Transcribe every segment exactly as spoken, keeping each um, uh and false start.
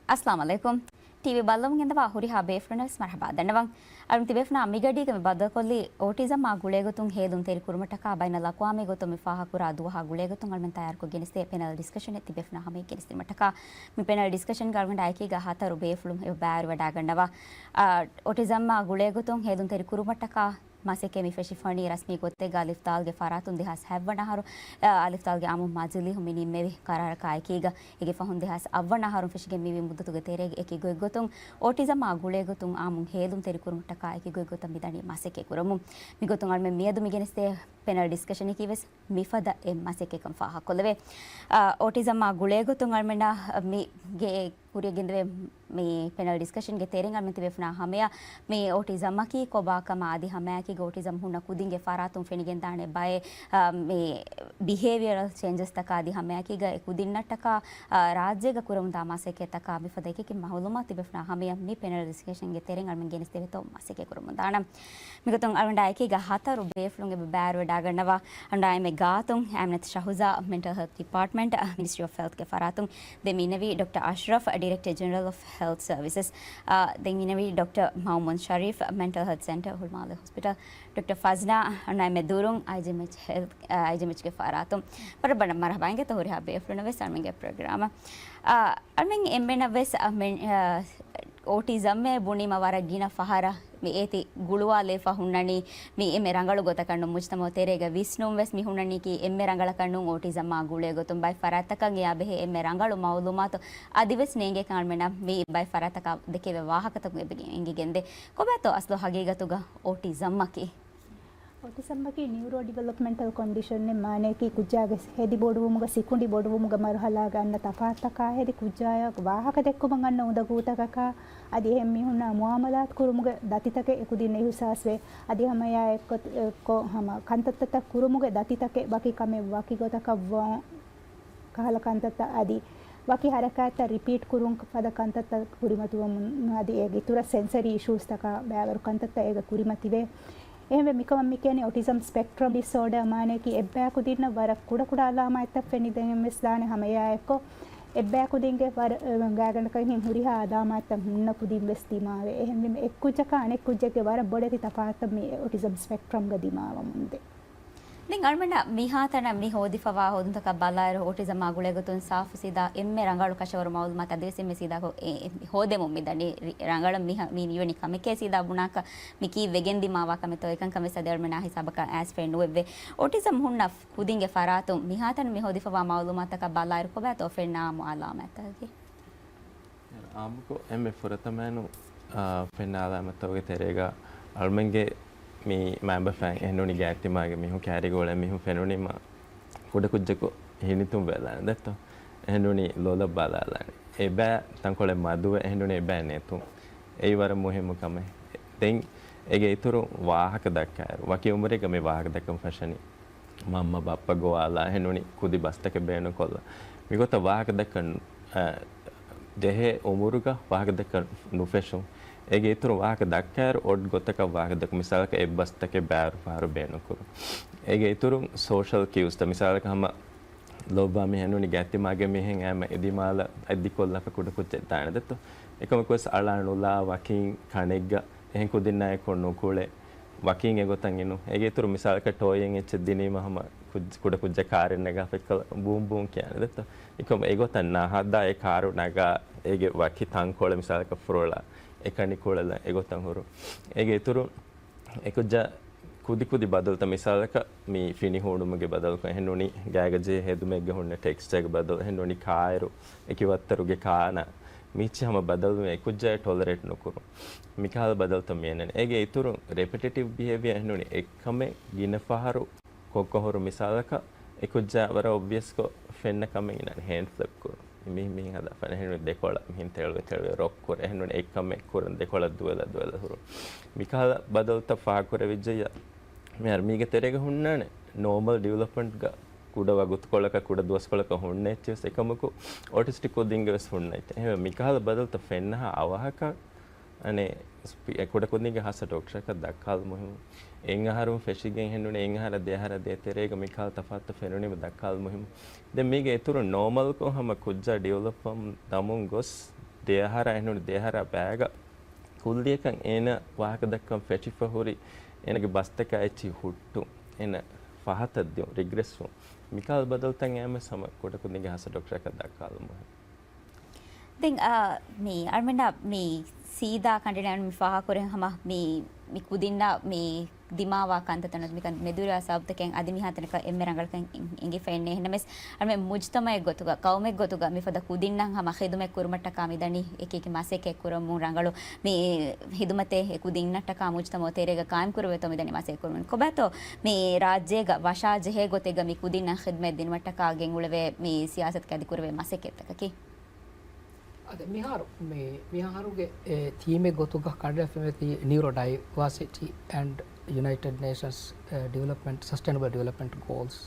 އައްސަލާމު ޢަލައިކުމް. ޓީވީ ބައްލަވަން ގެންދަވާ ހުރިހާ ބޭފުޅުންނަށް ވެސް މަރުޙަބާ ދަންނަވަން. އަޅުން ތިބޭފުޅުންނާ މިގަޑީގަ މި ބައްދަލުކޮށްލީ އޯޓިޒަމްއާ ގުޅޭގޮތުން ހޭލުންތެރި ކުރުމަށްޓަކާ ބައިނަލްއަޤްވާމީ ގޮތުން މި ފާހަގަކުރާ ދުވަހާ ގުޅޭގޮތުން އަޅުމެން ތައްޔާރުކޮށް ގެނެސްދޭ ޕެނަލް ޑިސްކަޝަނެއް ތިބޭފުޅުންނާ ހަމައަށް ގެނެސްދިނުމަށްޓަކާ. މި ޕެނަލް ޑިސްކަޝަންގަ އަޅުގަނޑާ އެކީގަ ހަތަރު ބޭފުޅުން އެބައިވެރިވެވަޑައިގަންނަވާ. އާ، އޯޓިޒަމްއާ ގުޅޭގޮތުން ހޭލުންތެރި ކުރުމަށްޓަކާ މަސައްކަތް މި ފެށި ފަނީ ރަސްމީ ގޮތެއްގަ އަލިފް ދާލްގެ ފަރާތުން ދެހާސް ހަތްވަނަ އަހަރު، އަލިފް ދާލްގެ އާއްމު މަޖިލީހުން މި ނިންމެވި ޤަރާރަކާ އެކީގަ، އޭގެ ފަހުން ދެހާސް އަށްވަނަ އަހަރުން ފެށިގެން މިވީ މުއްދަތުގެ ތެރޭގަ އެކި ގޮތްގޮތުން އޯޓިޒަމްއާ ގުޅޭގޮތުން އާއްމުން ހޭލުންތެރިކުރުމަށްޓަކާ އެކި ގޮތްގޮތަށް މިދަނީ މަސައްކަތް ކުރަމުން. މިގޮތުން އަޅުމެން މިއަދު މި ގެނެސްދޭ ޕެނަލް ޑިސްކަޝަނަކީ ވެސް މިފަދަ އެއް މަސައްކަތްކަން ފާހަގަކޮށްލެވޭ. އާ، އޯޓިޒަމްއާ ގުޅޭގޮތުން އަޅުމެންނަށް މި ގެ ކުރިއަށް ގެންދެވޭ މި ޕެނަލް ޑިސްކަޝަންގެ ތެރެއިން އަޅުމެން ތިބޭފުޅުންނާ ހަމަޔަށް މި އޯޓިޒަމްއަކީ ކޮބާކަމާ އަދި ހަމައެކީގަ އޯޓިޒަމް ހުންނަ ކުދިންގެ ފަރާތުން ފެނިގެންދާނެ ބައެއް، އާ، މި ބިހޭވިއަރަލް ޗޭންޖަސްތަކާ އަދި ހަމައެކީގަ އެ ކުދިންނަށްޓަކާ، އާ، ރާއްޖޭގަ ކުރަމުންދާ މަސައްކަތްތަކާ މިފަދަ އެކި އެކި މައުލޫމާތު ތިބޭފުޅުންނާ ހަމަޔަށް މި ޕެނަލް ޑިސްކަޝަންގެ ތެރެއިން އަޅުމެން ގެނެސްދެވޭތޯ މަސައްކަތް ކުރަމުންދާނަން. މިގޮތުން އަޅުގަނޑާ އެކީގަ ހަތަރު ބޭފުޅުން އެބަ ބައިވެރިވެވަޑައިގަންނަވާ. އަޅުގަނޑާ އެންމެ ގާތުން އަމިނަތު ޝަހުޒާ، މެންޓަލް ހެލްތު ޑިޕާޓްމަންޓް، މިނިސްޓްރީ އޮފް ހެލްތުގެ ފަރާތުން. ދެން މި އިންނެވީ ޑޮކްޓަރ އަޝްރަފް، ޑިރެކްޓަރ ޖެނެރަލް އޮފް ހެލްތު ސަރވިސަސް. އާ، ދެން މި އިންނެވީ ޑޮކްޓަރ މައުމޫން ޝަރީފް، މެންޓަލް ހެލްތު ސެންޓަރ ހުޅުމާލެ ހޮސްޕިޓަލް. ޑޮކްޓަރ ފަޒްނާ، އަންނަ އެންމެ ދުރުން އައިޖީއެމްއެޗް ހެލްތު، އައިޖީއެމްއެޗްގެ ފަރާތުން. ވަރަށް ބޮޑަށް މަރުޙަބާ އިނގޭތޯ ހުރިހާ ބޭފުޅުންނަށް ވެސް އަޅުމެންގެ ޕްރޮގްރާމަށް. އާ، އަޅުމެން އެންމެނަށް ވެސް، އާ، މެން-، އާ، އޯޓިޒަމްއޭ ބުނީމަ ވަރަށް ގިނަ ފަހަރަށް މި އޭތި ގުޅުވާލައިފަ ހުންނަނީ މި އެންމެ ރަނގަޅު ގޮތަކަށް ނޫން، މުޖްތަމަޢު ތެރޭގަ ވިސްނުން ވެސް މި ހުންނަނީކީ އެންމެ ރަނގަޅަކަށް ނޫން، އޯޓިޒަމްއާ ގުޅޭ ގޮތުން ބައެއް ފަރާތްތަކަށް އެޔާ ބެހޭ އެންމެ ރަނގަޅު މައުލޫމާތު އަދިވެސް ނޭނގޭކަން އަޅުމެންނަށް މި ބައެއް ފަރާތްތަކާ ދެކެވޭ ވާހަކަތަކުން އެބަ އެނގިގެންދޭ. ކޮބާތޯ އަސްލު ހަގީގަތުގަ އޯޓިޒަމްއަކީ؟ އޯޓިޒަމްއަކީ ނިއުރޯ ޑިވެލޮޕްމަންޓަލް ކޮންޑިޝަނެއް، މާނައަކީ ކުއްޖާގެ ހެދި ބޮޑުވުމުގަ، ސިކުނޑި ބޮޑުވުމުގަ މަރުހަލާގަ އަންނަ ތަފާތުތަކާ ހެދި ކުއްޖާޔަށް ވާހަކަ ދެއްކުމަށް އަންނަ އުނދަގޫތަކަކާ، އަދި އެހެން މީހުންނާ މުއާމަލާތު ކުރުމުގެ ދަތިތަކެއް އެކުދިން އިހުސާސްވޭ. އަދި ހަމައެއާއެއްކޮށް، އެއްކޮށް ހަމަ ކަންތައްތައް ކުރުމުގެ ދަތިތަކެއް ވަކި ކަމެއް ވަކި ގޮތަކަށް ވާން ކަހަލަ ކަންތައްތައް އަދި ވަކި ހަރަކާތްތައް ރިޕީޓް ކުރުން ފަދަ ކަންތައްތައް ކުރިމަތިވަމުން އަދި އޭގެ އިތުރަށް ސެންސަރީ އިޝޫސްތަކާ ބައިވަރު ކަންތައްތައް އޭގަ ކުރިމަތިވޭ. އެހެންވެ، މިކަމަށް މި ކިޔަނީ އޮޓިޒަމް ސްޕެކްޓްރަމް ޑިސްއޯޑާ، މާނައަކީ އެއްބައިކުދިންނަށް ވަރަށް ކުޑަކުޑަ އަލާމާތްތައް ފެނިގެން ވެސް ދާނެ ހަމައެއާއެއްކޮށް، އެއްބައިކުދިންގެ ވަރަށް، އެ، ގާތްގަނޑަކަށް ހިން ހުރިހާ އަލާމާތްތައް ހުންނަ ކުދިން ވެސް ދިމާވޭ. އެހެންވީމަ، އެއްކުއްޖަކާ އަނެއްކުއްޖެއްގެ ވަރަށް ބޮޑެތި ތަފާތުތައް މި އޮޓިޒަމް ސްޕެކްޓްރަމްގަ ދިމާވަމުންދޭ. ދެން އަޅުމެންނަށް މިހާތަނަށް މި ހޯދިފަވާ ހޯދުންތަކަށް ބަލާއިރު، އޯޓިޒަމްއާ ގުޅޭގޮތުން ސާފު ސީދާ އެންމެ ރަނގަޅު ކަށަވަރު މައުލޫމާތު އަދިވެސް އެންމެ ސީދާކޮށް އެ، އެ، ހޯދެމުން މިދަނީ. ރި-، ރަނގަޅަށް މި ހަ-، މި މިވެނި ކަމެކޭ ސީދާ ބުނާކަށް މި ކީއްވެ ގެންދިމާވާ ކަމެއްތޯ އެކަންކަން ވެސް އަދި އަޅުމެންނާ ހިސާބަކަށް އައިސްފައެއް ނުވެއްވޭ. އޯޓިޒަމް ހުންނަ ކުދިންގެ ފަރާތުން މިހާތަނަށް މި ހޯދިފަވާ މައުލޫމާތަކަށް ބަލާއިރު ކޮބާތޯ ފެންނަ އާއްމު އަލާމާތްތަކަކީ؟ އާއްމުކޮށް އެންމެ ފުރަތަމައިނު، އާ، ފެންނަ އަލާމާތްތަކުގެ ތެރޭގަ އަޅުމެންގެ މި މައިންބަފައިން އެހެންނޫނީ ގާތްތިމާގެ މީހުން ކައިރީގަ އުޅޭ މީހުން ފެނުނީމަ ކުޑަކުއްޖަކު ހިނިތުންވެލާނެ ދެއްތޯ؟ އެހެންނޫނީ ލޮލަށް ބަލާލާނެ. އެބައި ތަންކޮޅެއް މަދުވެ އެހެންނޫނީ އެބައި ނެތުން. އެއީ ވަރަށް މުހިއްމު ކަމެއް. ދެން އޭގެ އިތުރު ވާހަކަ ދައްކާއިރު، ވަކި އުމުރެއްގަ މި ވާހަކަ ދައްކަން ފަށަނީ. މަންމަ ބައްޕަ ގޮވާލާ އެހެންނޫނީ ކުދި ބަސްތަކެއް ބޭނުންކޮށްލާ. މިގޮތަށް ވާހަކަ ދައްކަން، އަ، ޖެހޭ އުމުރުގަ ވާހަކަ ދައްކަން ނުފެށުން. އޭގެ އިތުރު ވާހަކަ ދައްކާއިރު އޮޑް ގޮތަކަށް ވާހަކަ ދައްކުން. މިސާލަކަށް އެއް ބަސްތަކެއް ބައިވަރު ފަހަރު ބޭނުންކުރުން. އޭގެ އިތުރުން ސޯޝަލް ކިއުސްތައް. މިސާލަކަށް ހަމަ ލޯބިވާ މީހެއް ނޫނީ ގާތްތިމާގެ މީހެއް އައިމަ އެދިމާލަށް އަތްދިކޮށްލާފަ ކުޑަކުއްޖެއް ދާނެ ދެއްތޯ؟ އެކަމަކުވެސް އަޅާ ނުލާ ވަކިން ކަނެއްގަ އެހެން ކުދިންނާއެކު ނުކުޅެ ވަކިން އެގޮތަށް އިނު. އޭގެ އިތުރު މިސާލަކަށް ޓޯއިން އެއްޗެއް ދިނީމަ ހަމަ ކުއްޖެ-، ކުޑަކުއްޖެއް ކާރެއް ނަގާފަ އެއްކަލަ ބޫން ބޫން ކިޔާނެ ދެއްތޯ؟ އެކަމަ އެގޮތަށް ނަހަދާ އެ ކާރު ނަގާ އޭގެ ވަކި ތަންކޮޅެއް މިސާލަކަށް ފުރޮޅާ އެކަނި ކުޅެލަ އެގޮތަށް ހުރުން. އޭގެ އިތުރު އެކުއްޖާ ކުދިކުދި ބަދަލުތައް މިސާލަކަށް މި ފިނި ހޫނުމުގެ ބަދަލުކޮށް އެހެންނޫނީ ގާގަ ޖެހޭ ހެދުމެއްގަ ހުންނަ ޓެކްސްޗާގެ ބަދަލު އެހެންނޫނީ ކާއިރު އެކި ވައްތަރުގެ ކާނާ މިއްޗި ހަމަ ބަދަލުވެ އެކުއްޖާ ޓޮލަރޭޓް ނުކުރުން. މިކަހަލަ ބަދަލުތައް މިއެންނަނީ. އޭގެ އިތުރުން ރެޕެޓެޓިވް ބިހޭވިއާ އެހެންނޫނީ އެއްކަމެއް ގިނަ ފަހަރު ކޮށްކޮށް ހުރު މިސާލަކަށް އެކުއްޖާ ވަރަށް އޮބްވިއަސްކޮށް ފެންނަ ކަމެއް އިންނަނީ ހޭންޑް ފްލިޕް ކުރުން. މިހިން މިހިން ހަދާފަ އެހެންނޫނީ ދެކޮޅަށް މިހިން ތެޅުވެ ތެޅުވެ ރޮކް ކުރުން. އެހެންނޫނީ އެއްކަމެއް ކުރަން ދެކޮޅަށް ދުވެލަ ދުވެލަ ހުރުން. މިކަހަލަ ބަދަލުތައް ފާހަގަކުރެވިއްޖެއްޔާ މިހާރު މީގެ ތެރޭގަ ހުންނާނެ ނޯމަލް ޑިވެލޮޕްމަންޓްގަ ކުޑަ ވަގުތުކޮޅަކަށް ކުޑަ ދުވަސްކޮޅަކަށް ހުންނަ އެއްޗެއް ވެސް އެކަމަކު އޮޓިސްޓިކް ކުދިންގެ ވެސް ހުންނަ އެއްޗެއް. އެހެންވެ މިކަހަލަ ބަދަލުތައް ފެންނަހާ އަވަހަކަށް އަނެއް ސްޕި-، އެ ކުޑަކުދިންގެ ހާއްސަ ޑޮކްޓަރަކަށް ދައްކާލު މުހިއްމު. އެއް އަހަރުން ފެށިގެން ހެންނުނެ އެއް އަހަރަށް ދެ އަހަރަށް ދޭތެރޭގަ މިކަހަލަ ތަފާތު ފެނުނީމަ ދައްކާލު މުހިއްމު. ދެން މީގެ އިތުރުން ނޯމަލްކޮށް ހަމަ ކުއްޖާ ޑިވެލޮޕް ވަމުން ދަމުން ގޮސް ދެއަހަރާ އެހެންނޫނީ ދެއަހަރާ ބައިގަ ކުއްލިއަކަށް އޭނަ ވާހަކަ ދައްކަން ފެށިފަ ހުރި އޭނަގެ ބަސްތަކާ އެއްޗިހި ހުއްޓުން، އޭނަ ފަހަތަށް ދިޔުން، ރިގްރެސް ވުން. މިކަހަލަ ބަދަލުތައް އައިމަސް ހަމަ ކުޑަކުދިންގެ ހާއްސަ ޑޮކްޓަރަކަށް ދައްކާލަމުން. ދެން، އާ، މި އަޅުމެންނަށް މި ސީދާ ކަނޑިނަން މި ފާހަގަކުރި ހަމަ މި، މި ކުދިންނަށް މި ދިމާވާ ކަންތައްތައް ނުވަތަ މިކަން މެދުވެރިވާ ސަބަބުތަކެއް އަދި މިހާތަނަކަށް އެންމެ ރަނގަޅަކަން އެނގިފައެއް ނެތް. އެހެންނަމަވެސް އަޅުމެން މުޖްތަމައެއް ގޮތުގަ، ޤައުމެއް ގޮތުގަ މިފަދަ ކުދިންނަށް ހަމަ ޚިދުމަތް ކުރުމަށްޓަކާ މިދަނީ އެކިއެކި މަސައްކަތް ކުރަމުން ރަނގަޅު މި ޚިދުމަތެއް އެ ކުދިންނަށްޓަކާ މުޖްތަމައު ތެރޭގަ ޤާއިމް ކުރެވޭތޯ މިދަނީ މަސައްކަތް ކުރަމުން. ކޮބާތޯ މި ރާއްޖޭގަ ވަށާ ޖެހޭ ގޮތެއްގަ މި ކުދިންނަށް ޚިދުމަތް ދިނުމަށްޓަކާ ގެންގުޅެވޭ މި ސިޔާސަތުގެ އަދި ކުރެވޭ މަސައްކަތްތަކަކީ؟ އަދި މިހާރު މި، މިހާރުގެ އެ ތީމެއް ގޮތުގަ ކަނޑައެޅިފައިވޭތީ ނިއުރޯޑައިވާސިޓީ އެންޑް ޔުނައިޓެޑް ނޭޝަންސް، އެ، ޑިވެލޮޕްމަންޓް، ސަސްޓެނަބަލް ޑިވެލޮޕްމަންޓް ގޯލްސް.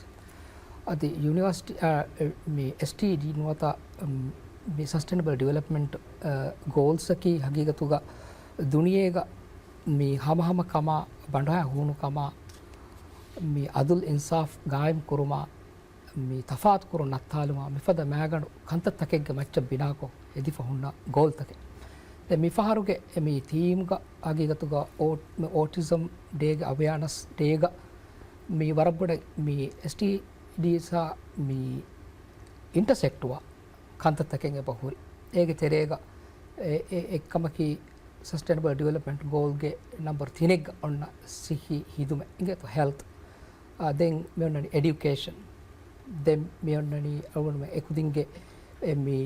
އަދި ޔުނިވާސިޓީ، އަ، އެ، މި އެސްޑީޖީ ނުވަތަ، މް، މި ސަސްޓެނަބަލް ޑިވެލޮޕްމަންޓް، އަ، ގޯލްސްއަކީ ހަގީގަތުގަ ދުނިޔޭގަ މި ހަމަހަމަކަމާ، ބަނޑުހައި ހޫނުކަމާ، މި އަދުލް އިންސާފް ގާއިމް ކުރުމާ، މި ތަފާތުކުރުން ނައްތާލުމާ މިފަދަ މައިގަނޑު ކަންތައްތަކެއްގެ މައްޗަށް ބިނާކޮށް ހެދިފަ ހުންނަ ގޯލްތަކެއް. ދެން މިފަހަރުގެ މި ތީމްގަ ހަގީގަތުގަ އޯ-، މި އޯޓިޒަމް ޑޭގެ އަވެއާނަސް ޑޭގަ މި ވަރަށް ބޮޑަށް މި އެސްޑީޖީސްއާ މި އިންޓަސެކްޓްވާ ކަންތައްތަކެއް އެބަ ހުރި. އޭގެ ތެރޭގަ އެ-، އެ-، އެއްކަމަކީ ސަސްޓެނަބަލް ޑިވެލޮޕްމަންޓް ގޯލްގެ ނަމްބަރު ތިނެއްގަ އޮންނަ ސިއްހީ ހިދުމަތް އިނގޭތޯ ހެލްތް. އާ، ދެން މި އޮންނަނީ އެޑިއުކޭޝަން. ދެން މި އޮންނަނީ އަޅުގަނޑުމެން އެކުދިންގެ އެ މި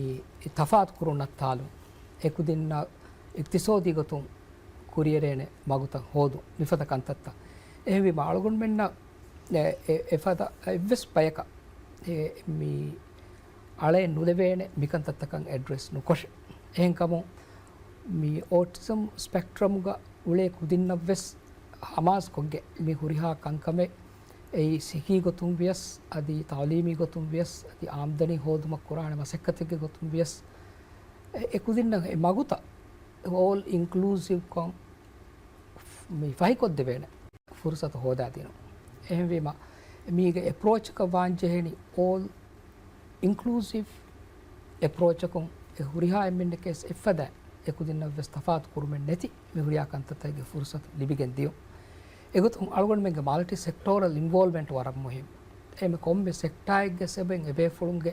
ތަފާތު ކުރުން ނައްތާލުން. އެކުދިންނަށް އިޤްތިޞާދީ ގޮތުން ކުރިއެރޭނެ މަގުތައް ހޯދުން. މިފަދަ ކަންތައްތައް. އެހެންވީމަ އަޅުގަނޑުމެންނަށް އެ، އެ، އެފަދަ އެއްވެސް ބަޔަކަށް އެ، މި އަޅައެއް ނުލެވޭނެ މިކަންތައްތަކަށް އެޑްރެސް ނުކޮށެ. އެހެންކަމުން މި އޯޓިޒަމް ސްޕެކްޓްރަމްގަ އުޅޭ ކުދިންނަށްވެސް ހަމައަސްކޮށްގެން މި ހުރިހާ ކަންކަމެއް އެއީ ސިއްހީ ގޮތުން ވިޔަސް އަދި ތައުލީމީ ގޮތުން ވިޔަސް އަދި އާމްދަނީ ހޯދުމަށް ކުރާނެ މަސައްކަތެއްގެ ގޮތުން ވިޔަސް އެ، އެކުދިންނަށް އެ މަގުތައް އޯލް އިންކްލޫސިވްކޮށް މި ފަހިކޮށްދެވޭނެ ފުރުސަތު ހޯދާދިނުން. އެހެންވީމަ، މީގެ އެޕްރޯޗަކަށް ވާންޖެހެނީ އޯލް އިންކްލޫސިވް އެޕްރޯޗަކުން އެ ހުރިހާ އެންމެންނެކޭސް އެއްފަދަ އެކުދިންނަށްވެސް ތަފާތު ކުރުމެއް ނެތި މި ހުރިހާ ކަންތައްތަކެއްގެ ފުރުސަތު ލިބިގެން ދިޔުން. އެގޮތުން އަޅުގަނޑުމެންގެ މަލްޓި ސެކްޓޯރަލް އިންވޯލްވްމަންޓް ވަރަށް މުހިންމު. އެމެ ކޮންމެ ސެކްޓާއެއްގެ ސެބެން އެބޭފުޅުންގެ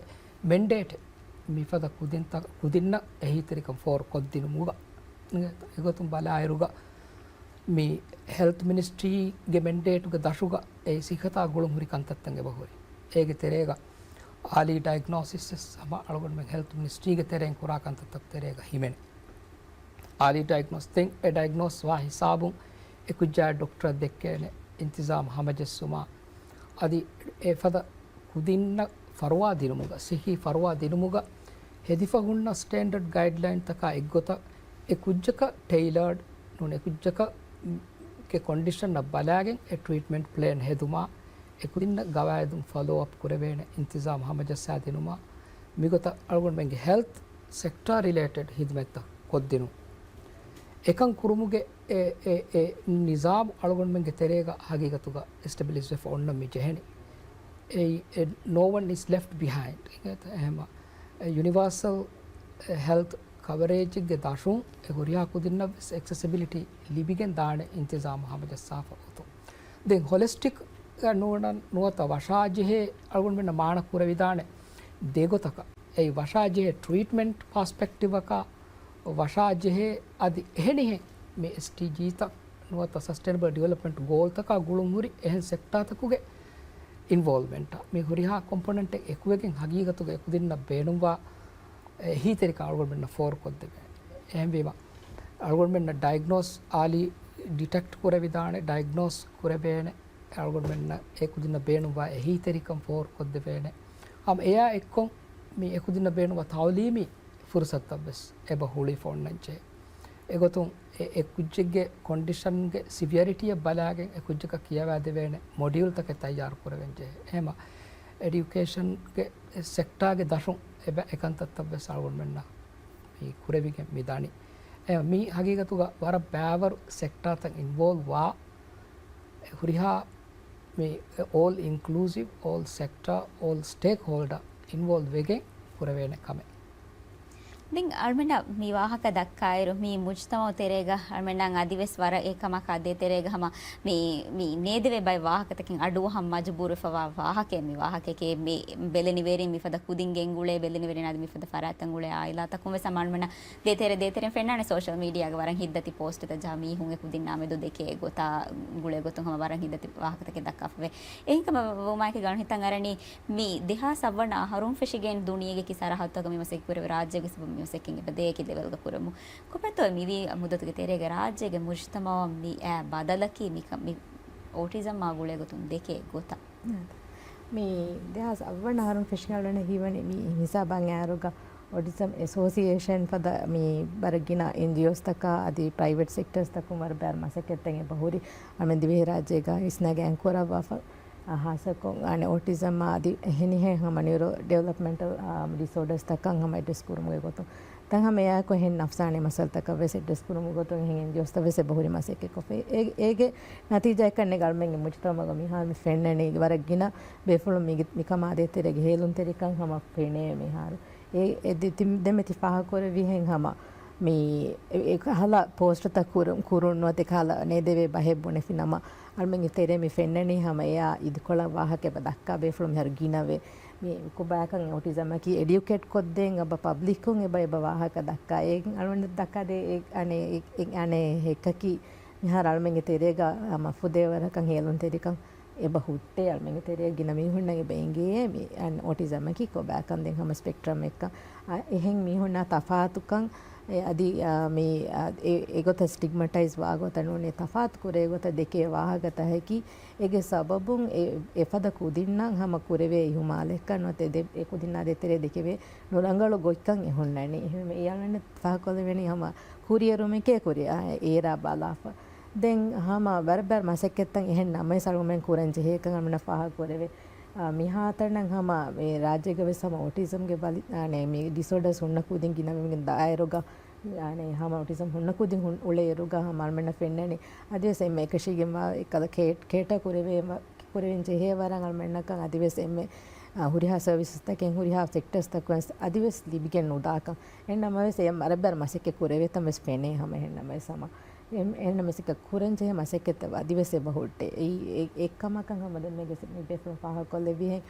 މެންޑޭޓެއް މިފަދަ ކުދިންތައް، ކުދިންނަށް އެހީތެރިކަން ފޯރުކޮށްދިނުމުގަ. އެގޮތުން ބަލާއިރުގަ މި ހެލްތް މިނިސްޓްރީގެ މެންޑޭޓުގެ ދަށުގަ އެ ސިއްހަތާ ގުޅުން ހުރި ކަންތައްތައް އެބަހުރި. އޭގެ ތެރޭގަ އާލީ ޑައިގްނޯސިސް ވެސް ހަމަ އަޅުގަނޑުމެން ހެލްތް މިނިސްޓްރީގެ ތެރެއިން ކުރާ ކަންތައްތަކު ތެރޭގަ ހިމެނޭ. އާލީ ޑައިގްނޯސް ދެން އެ ޑައިގްނޯސް ވާ ހިސާބުން އެ ކުއްޖާއަށް ޑޮކްޓަރަށް ދެއްކޭނެ އިންތިޒާމް ހަމަޖެއްސުމާ އަދި އެފަދަ ކުދިންނަށް ފަރުވާ ދިނުމުގަ، ސިއްހީ ފަރުވާ ދިނުމުގަ ހެދިފަ ހުންނަ ސްޓޭންޑަޑް ގައިޑްލައިންތަކާ އެއްގޮތަށް އެ ކުއްޖަކަށް ޓެއިލަރޑް ނޫން، އެ ކުއްޖަކަށް ގެ ކޮންޑިޝަންއަށް ބަލާގެން އެ ޓްރީޓްމަންޓް ޕްލޭން ހެދުމާ، އެ ކުދިންނަށް ގަވާއިދުން ފޮލޯ އަޕް ކުރެވޭނެ އިންތިޒާމް ހަމަޖައްސާދިނުމާ، މިގޮތަށް އަޅުގަނޑުމެންގެ ހެލްތް ސެކްޓާ ރިލޭޓެޑް ހިދުމަތްތައް ކޮށްދިނުން. އެކަން ކުރުމުގެ އެ، އެ، އެ ނިޒާމު އަޅުގަނޑުމެންގެ ތެރޭގަ ހަގީގަތުގަ އެސްޓެބްލިޝް ވެފަ އޮންނަ މި ޖެހެނީ. އެއީ، އެ، no one is left behind. އެހެމަ، އެ، ޔުނިވާސަލް، އެ، ހެލްތް ކަވަރޭޖެއްގެ ދަށުން އެ ހުރިހާ ކުދިންނަށް ވެސް އެކްސެސިބިލިޓީ ލިބިގެން ދާނެ އިންތިޒާމު ހަމަޖައްސާފަ އޮތުން. ދެން ހޮލިސްޓިކް ނޫނަން ނުވަތަ ވަށާޖެހޭ އަޅުގަނޑުމެންނަށް މާނަ ކުރެވިދާނެ ދެގޮތަކަށް. އެއީ ވަށާޖެހޭ ޓްރީޓްމަންޓް ޕާސްޕެކްޓިވަކާ ވަށާޖެހޭ އަދި އެހެނިހެން މި އެސްޑީޖީތައް ނުވަތަ ސަސްޓެނަބަލް ޑިވެލޮޕްމަންޓް ގޯލްތަކާ ގުޅުންހުރި އެހެން ސެކްޓާތަކުގެ އިންވޯލްވްމަންޓާ މި ހުރިހާ ކޮމްޕޮނެންޓެއް އެކުވެގެން ހަގީގަތުގަ އެކުދިންނަށް ބޭނުންވާ އެހީތެރިކަން އަޅުގަނޑުމެންނަށް ފޯރުކޮށްދެވޭނެ. އެހެންވީމަ، އަޅުގަނޑުމެންނަށް ޑައިގްނޯސް އާލީ ޑިޓެކްޓް ކުރެވިދާނެ، ޑައިގްނޯސް ކުރެވޭނެ، އަޅުގަނޑުމެންނަށް އެކުދިންނަށް ބޭނުންވާ އެހީތެރިކަން ފޯރުކޮށްދެވޭނެ. ހަމަ އެއާ އެއްކޮށް މި އެކުދިންނަށް ބޭނުންވާ ތައުލީމީ ފުރުސަތުތައްވެސް އެބަ ހުޅުވިފަ އޮންނަންޖެހޭ. އެގޮތުން އެ، އެ ކުއްޖެއްގެ ކޮންޑިޝަންގެ ސިވިއަރިޓީއަށް ބަލާގެން އެ ކުއްޖަކަށް ކިޔަވާދެވޭނެ މޮޑިއުލްތަކެއް ތައްޔާރު ކުރެވެންޖެހޭ. އެހެމަ އެޑިއުކޭޝަންގެ ސެކްޓާގެ ދަށުން އެބަ އެކަންތައްތައްވެސް އަޅުގަނޑުމެންނަށް މި ކުރެވިގެން މި ދަނީ. އެ، މި ހަގީގަތުގަ ވަރަށް ބައިވަރު ސެކްޓާތައް އިންވޯލްވް ވާ ހުރިހާ މި އޯލް އިންކްލޫސިވް، އޯލް ސެކްޓާ، އޯލް ސްޓޭކްހޯލްޑާ އިންވޯލްވް ވެގެން ކުރެވޭނެ ކަމެއް. ދެން އަޅުމެންނަށް މި ވާހަކަ ދައްކާއިރު، މި މުޖްތަމަޢު ތެރޭގަ އަޅުމެންނަށް އަދިވެސް ވަރަށް އެކަމަކާ ދޭތެރޭގަ ހަމަ މި، މި ނޭދެވޭ ބައެއް ވާހަކަތަކެއް އަޑުއަހަން މަޖުބޫރުވެފަވާ ވާހަކައެއް މި ވާހަކައެކޭ. މި ބެލެނިވެރިން މިފަދަ ކުދިން ގެންގުޅޭ، ބެލެނިވެރިން އަދި މިފަދަ ފަރާތްތައް ގުޅޭ އާއިލާތަކުން ވެސް ހަމަ އަޅުމެންނަށް ދޭތެރެ ދޭތެރެން ފެންނާނެ ސޯޝަލް މީޑިއާގަ ވަރަށް ހިތްދަތި ޕޯސްޓްތައް ޖަހާ މީހުން އެ ކުދިންނާ މެދު ދެކޭ ގޮތާ ގުޅޭ ގޮތުން ހަމަ ވަރަށް ހިތްދަތި ވާހަކަތަކެއް ދައްކާފަވޭ. އެހެންކަމަށް ވުމާއެކީ ގަނޑު ހިތަށް އަރަނީ މި ދެހާސް އަށްވަނަ އަހަރުން ފެށިގެން ދުނިޔޭގެ ކި ސަރަހައްދުތަކަށް މި މަސައްކަތް ކުރެވޭ ރާއްޖޭގެ ސަބަބު މި މަސައްކަތް އެބަ ދޭ އެކި ލެވެލްގަ ކުރަމު. ކޮބާތޯ މިވީ މުއްދަތުގެ ތެރޭގަ ރާއްޖޭގެ މުޖްތަމަޢަށް މި އައި ބަދަލަކީ މިކަ-، މި އޯޓިޒަމްއާ ގުޅޭ ގޮތުން ދެކޭ ގޮތަށް؟ މި ދެހާސް އަށްވަނަ އަހަރުން ފެށިގެން އަޅުގަނޑަށް ހީވަނީ މި ހިސާބަށް އައިރުގަ އޮޓިޒަމް އެސޯސިއޭޝަން ފަދަ މި ވަރަށް ގިނަ އެންޖީއޯސްތަކާ އަދި ޕްރައިވެޓް ސެކްޓަރސްތަކުން ވަރަށް ބާރު މަސައްކަތްތައް އެބަ ހުރި. އަޅުމެން ދިވެހިރާއްޖޭގަ އިސްނާގެ އެންކޯރަށްވާފަ، އާ، ހާއްސަކޮށް، އަނެ، އޮޓިޒަމް އާ އަދި އެހެނިހެން ހަމަ ނިއުރޯ ޑިވެލޮޕްމެންޓަލް، އާ، ޑިސޯޑަރސްތަކަށް ހަމަ އެޑްރެސް ކުރުމުގެ ގޮތުން. ދެން ހަމަ އެއާއެކު އެހެން ނަފްސާނީ މައްސަލަތަކަށް ވެސް އެޑްރެސް ކުރުމުގެ ގޮތުން އެހެން އެންޖީއޯސްތައް ވެސް އެބަ ހުރި މަސައްކަތް ކޮށްފައި. އޭ، އޭގެ ނަތީޖާއަކަށް އަޅުމެންގެ މުޖްތަމަޢުގަ މިހާރު މި ފެންނަނީ ވަރަށް ގިނަ ބޭފުޅުން މި، މިކަމާ ދޭތެރޭގަ ހޭލުންތެރިކަން ހަމަ ފެނޭ މިހާރު. އެ، އެ ދެ-، ތި-، ދެމެ ތި ފާހަގަކުރެއްވިހެން ހަމަ މި އެ، އެ ކަހަލަ ޕޯސްޓުތައް ކުރު-، ކުރުން ނުވަތަ އެ ކަހަލަ ނޭދެވޭ ބަހެއް ބުނެފި ނަމަ، އަޅުމެންގެ ތެރޭ މި ފެންނަނީ ހަމަ އެއާ އިދިކޮޅަށް ވާހަކަ އެބަ ދައްކާ ބޭފުޅުން މިހާރު ގިނަވޭ. މި ކޮބާކަން އޮޓިޒަމަކީ އެޑިއުކޭޓް ކޮށްދޭން އެބަ ޕަބްލިކުން އެބަ އެބަ ވާހަކަ ދައްކާ. އެ އަޅުމެން ދައްކާދޭ އެ، އަނެ، އެ، އެ، އަނެ ހެއްކަކީ މިހާރު އަޅުމެންގެ ތެރޭގަ ހަމަ ފުދޭވަރަކަށް ހޭލުންތެރިކަން އެބަ ހުއްޓޭ އަޅުމެންގެ ތެރޭ ގިނަ މީހުންނަށް އެބަ އެނގޭ މި އޮޓިޒަމަކީ ކޮބާކަން ދެން ހަމަ ސްޕެކްޓްރަމް އެއްކަން. އާ، އެހެން މީހުންނާ ތަފާތުކަން އެ، އަދި، އާ، މި، އާ، އެ، އެގޮތަށް ސްޓިގްމަޓައިޒް ވާގޮތަށް ނޫނީ ތަފާތު ކުރޭ ގޮތަށް ދެކޭ ވާހަކަ ތަހަކީ އޭގެ ސަބަބުން އެ، އެފަދަ ކުދިންނަށް ހަމަ ކުރެވޭ އިހުމާލެއްކަން ނުވަތަ ދެ-، އެ ކުދިންނާ ދޭތެރޭ ދެކެވޭ ނުރަނގަޅު ގޮތްކަން އެ ހުންނަނީ. އެހެންވެ އެ އަޅުގަނޑު ފާހަގަކޮށްލެވެނީ ހަމަ ކުރިއެރުމެކޭ ކުރި، އާ، އޭރާ ބަލާފަ. ދެން ހަމަ ވަރަށް ބާރު މަސައްކަތްތައް އެހެން ނަމަވެސް އަޅުގަނޑުމެން ކުރަން ޖެހޭކަން އަޅުގަނޑަށް ފާހަގަކުރެވޭ. އާ، މިހާތަނަށް ހަމަ މި ރާއްޖޭގަ ވެސް ހަމަ އޮޓިޒަމްގެ ބަލި-، އާނެ، މި ޑިސޯޑަރސް ހުންނަ ކުދިން ގިނަވެގެން ދާއިރުގަ، އާނެ، ހަމަ އޮޓިޒަމް ހުންނަ ކުދިން ހުން-، އުޅޭއިރުގަ ހަމަ އަޅުމެންނަށް ފެންނަނީ އަދިވެސް އެންމެ އެކަށީގެންވާ އެއްކަލަ ކޭ-، ކޭޓާ ކުރެވޭ ވަ-، ކުރެވެން ޖެހޭ ވަރަށް އަޅުމެންނަކަށް އަދިވެސް އެންމެ، އާ، ހުރިހާ ސަރވިސަސްތަކެއް ހުރިހާ ސެކްޓަރސްތަކުން ވެސް އަދިވެސް ލިބިގެން ނުދާކަން. އެހެން ނަމަވެސް އެ ވަރަށް ބާރު މަސައްކަތް ކުރެވޭތަން ވެސް ފެނޭ ހަމަ އެހެން ނަމަވެސް ހަމަ އެ-، އެހެންނަމަ ސިކަ ކުރަންޖެހޭ މަސައްކަތްތައް އަދިވެސް އެބަ ހުއްޓޭ. އެއީ އެ-، އެއްކަމަކަށް ހަމަ ދެންމެގެ މި ބޭފުޅުން ފާހަގަކޮށްލެއްވިހެން،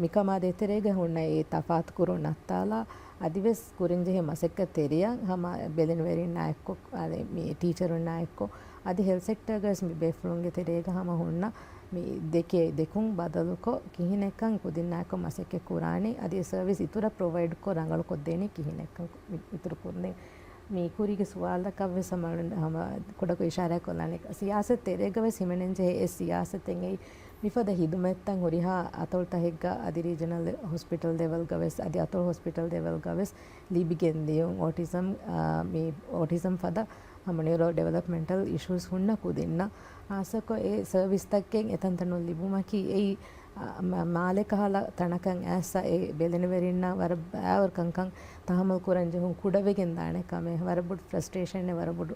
މިކަމާ ދޭތެރޭގަ ހުންނަ އެ ތަފާތުކުރުން ނައްތާލާ، އަދިވެސް ކުރަންޖެހޭ މަސައްކަތް ތެރެއަށް ހަމަ ބެލެނިވެރިންނާ އެއްކޮށް، އަދި މި ޓީޗަރުންނާ އެއްކޮށް، އަދި ހެލްތް ސެކްޓަރގަވެސް މި ބޭފުޅުންގެ ތެރޭގަ ހަމަ ހުންނަ މި ދެކޭ ދެކުން ބަދަލުކޮށް، ކިހިނެއްކަން ކުދިންނާއެކު މަސައްކަތް ކުރާނީ، އަދި ސަރވިސް އިތުރަށް ޕްރޮވައިޑްކޮށް ރަނގަޅުކޮށްދޭނީ ކިހިނެއްކަން މި އިތުރު ކުރުން. މި ކުރީގެ ސުވާލަކަށްވެސް ހަމަ، ހަމަ ކުޑަކޮށް އިޝާރާތް ކޮށްލާނެ. ސިޔާސަތް ތެރޭގަވެސް ހިމެނެންޖެހޭ އެ ސިޔާސަތެއް އެއީ، މިފަދަ ހިދުމަތްތައް ހުރިހާ އަތޮޅުތަކެއްގަ އަދި ރީޖަނަލް ހޮސްޕިޓަލް ލެވެލްގަވެސް އަދި އަތޮޅު ހޮސްޕިޓަލް ލެވެލްގަވެސް ލިބިގެން ދިޔުން. އޯޓިޒަމް، އާ، މި އޯޓިޒަމް ފަދަ ހަމަ ނިއުރޯ ޑިވެލޮޕްމެންޓަލް އިޝޫސް ހުންނަ ކުދިންނަށް ހާއްސަކޮށް އެ ސަރވިސްތަކެއް އެތަންތަނުން ލިބުމަކީ އެއީ، އާ، މާ-، މާލެ ކަހަލަ ތަނަކަށް އައިސް އެ ބެލެނިވެރިންނަށް ވަރަށް ބައިވަރު ކަންކަން ތަހައްމަލް ކުރަން ޖެހުން ކުޑަވެގެން ދާނެ ކަމެއް. ވަރަށް ބޮޑު ފްރަސްޓްރޭޝަނެއް، ވަރަށް ބޮޑު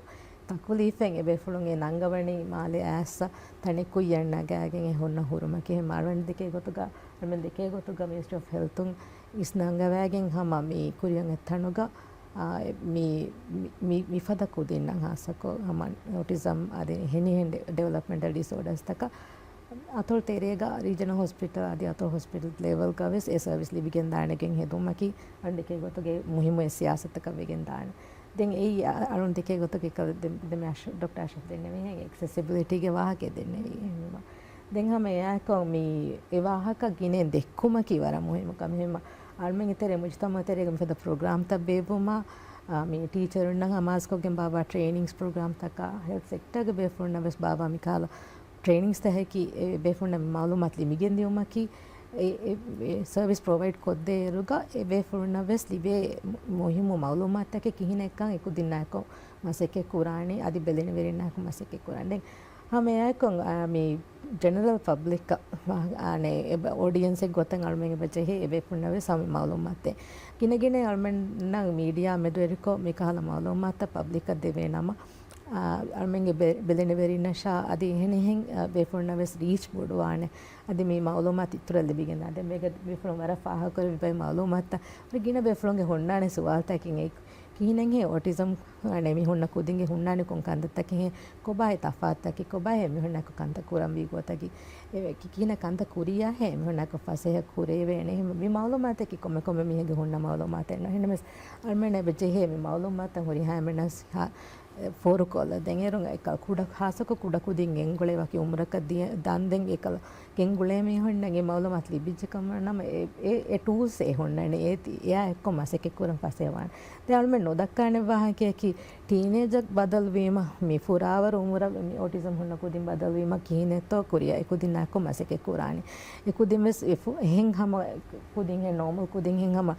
ތަކުލީފެއް އެ ބޭފުޅުން އެ ނަންގަވަނީ މާލެ އައިސް ތަނެއް ކުއްޔަށް ނަގާގެން އެ ހުންނަ ހުރުމަކީ. އަޅުމެން ދެކޭ ގޮތުގަ، އަޅުމެން ދެކޭ ގޮތުގަ މިނިސްޓްރީ އޮފް ހެލްތުން އިސް ނަންގަވައިގެން ހަމަ މި ކުރިއަށް އެ ތަނުގަ، އާ، މި، މި، މި، މިފަދަ ކުދިންނަށް ހާއްސަކޮށް ހަމަ އޮޓިޒަމް އަދި ހެނިހެން ޑި-، ޑިވެލޮޕްމެންޓަލް ޑިސޯޑަރސްތަކަށް އަތޮޅު ތެރޭގަ ރީޖަނަލް ހޮސްޕިޓަލް އަދި އަތޮޅު ހޮސްޕިޓަލް ލެވެލްގަވެސް އެ ސަރވިސް ލިބިގެން ދާނެގެން ހެދުމަކީ އަން ދެކޭ ގޮތުގެ މުހިއްމު އެއް ސިޔާސަތަކަށް ވެގެން ދާނެ. ދެން އެއީ އަ-، އަޅުން ދެކޭ ގޮތުގެ ކަ-، ދެ-، ދެމެ އަޝް-، ޑޮކްޓަރ އަޝްރަފް ދެންނެވިހެން އެކްސެސިބިލިޓީގެ ވާހަކަ ދެންނެވީ. ދެން ހަމަ އެއާއެކު މި އެ ވާހަކަ ގިނައިން ދެއްކުމަކީ ވަރަށް މުހިއްމު ކަމެއް. އަޅުމެންގެ ތެރޭ މުޖްތަމަޢު ތެރޭގަ މިފަދަ ޕްރޮގްރާމްތައް ބޭއްވުމަށް، އާ، މި ޓީޗަރުންނަށް ހަމަހާސްކޮށްގެން ބާއްވާ ޓްރޭނިންގްސް ޕްރޮގްރާމްތަކާ، ހެލްތް ސެކްޓަރގެ ބޭފުޅުންނަށް ވެސް ބާއްވާ މިކަހަލަ ޓްރޭނިންގްސް ތަހަކީ އެ ބޭފުޅުންނަށް މަޢުލޫމާތު ލިބިގެން ދިއުމަކީ، އެ، އެ، އެ ސަރވިސް ޕްރޮވައިޑް ކޮށްދޭއިރުގަ އެ ބޭފުޅުންނަށް ވެސް ލިބޭ މުހިއްމު މަޢުލޫމާތުތަކެއް ކިހިނެއްކަން އެ ކުދިންނާއެކު މަސައްކަތް ކުރާނީ، އަދި ބެލެނިވެރިންނާއެކު މަސައްކަތް ކުރާނީ. ދެން ހަމަ އެއާއެކު، އާ، މި ޖެނެރަލް ޕަބްލިކަށް، އާނެ، އެ އޮޑިއެންސެއް ގޮތަށް އަޅުމެން އެބަ ޖެހޭ އެ ބޭފުޅުންނަށް ވެސް ހަމަ މަޢުލޫމާތެއް. ގިނަ ގިނަ އަޅުމެންނަށް މީޑިއާ މެދުވެރިކޮށް މިކަހަލަ މަޢުލޫމާތުތައް ޕަބްލިކަށް ދެވޭ ނަމަ، އާ، އަޅުމެންގެ ބެ-، ބެލެނިވެރިންނަށާ އަދި އެހެނިހެން، އާ، ބޭފުޅުންނަށް ވެސް ރީޗް ބޮޑުވާނެ. އަދި މި މަޢުލޫމާތު އިތުރަށް ލިބިގެން ދާނެ. ދެން މީގަ ބޭފުޅުން ވަރަށް ފާހަގަކުރެއްވި ބައެއް މަޢުލޫމާތުތައް ގިނަ ބޭފުޅުންގެ ހުންނާނެ ސުވާލުތަކެއް އެއީ. ކިހިނެއްހޭ އޮޓިޒަމް އަނެ މީހުންނަށް ކުދިންގެ ހުންނާނެ ކޮން ކަންތައްތަކެއްހޭ، ކޮބާހޭ ތަފާތުތަކީ، ކޮބާހޭ މީހުންނާއެކު ކަންތައް ކުރަންވީ ގޮތަކީ، އެ ކި-، ކިހިނެއް ކަންތައް ކުރިޔާހޭ މީހުންނާއެކު ފަސޭހަ ކުރެވޭނެ. އެހެން މި މައުލޫމާތަކީ ކޮންމެ ކޮންމެ މީހެއްގެ ހުންނަ މައުލޫމާތެއް ނޫން. އެހެންނަމަވެސް އަޅުމެންނަށް އެބަ ޖެހޭ މި މައުލޫމާތުތައް ހުރިހާ އެންމެންނަށް ހާ-، އެ، ފޯރުކޮށްލަ. ދެން އޭރުން އެކަ ކުޑަ، ހާއްސަކޮށް ކުޑަކުދިން ގެންގުޅޭ ވަކި އުމުރަކަށް ދިޔަ-، ދާންދެން އެކަލަ ގެންގުޅޭ މީހުންނަށް އެ މައުލޫމާތު ލިބިއްޖެ ކަމަށް ނަމަ، އެ، އެ، އެ ޓޫލްސް އެ ހުންނަނީ އޭތި އެއާ އެއްކޮށް މަސައްކަތް ކުރަން ފަސޭހަވާނެ. ދެން އަޅުމެން ނުދައްކާނެ ވާހަކައަކީ، ޓީނޭޖަށް ބަދަލުވީމަ، މި ފުރާވަރު އުމުރަށް މި އޮޓިޒަމް ހުންނަ ކުދިން ބަދަލުވީމަ ކިހިނެއްތޯ ކުރިޔަށް އެކުދިންނާއެކު މަސައްކަތް ކުރާނީ. އެކުދިން ވެސް އެ ފު-، އެހެން ހަމަ ކުދިންހެން، ނޯމަލް ކުދިންހެން ހަމަ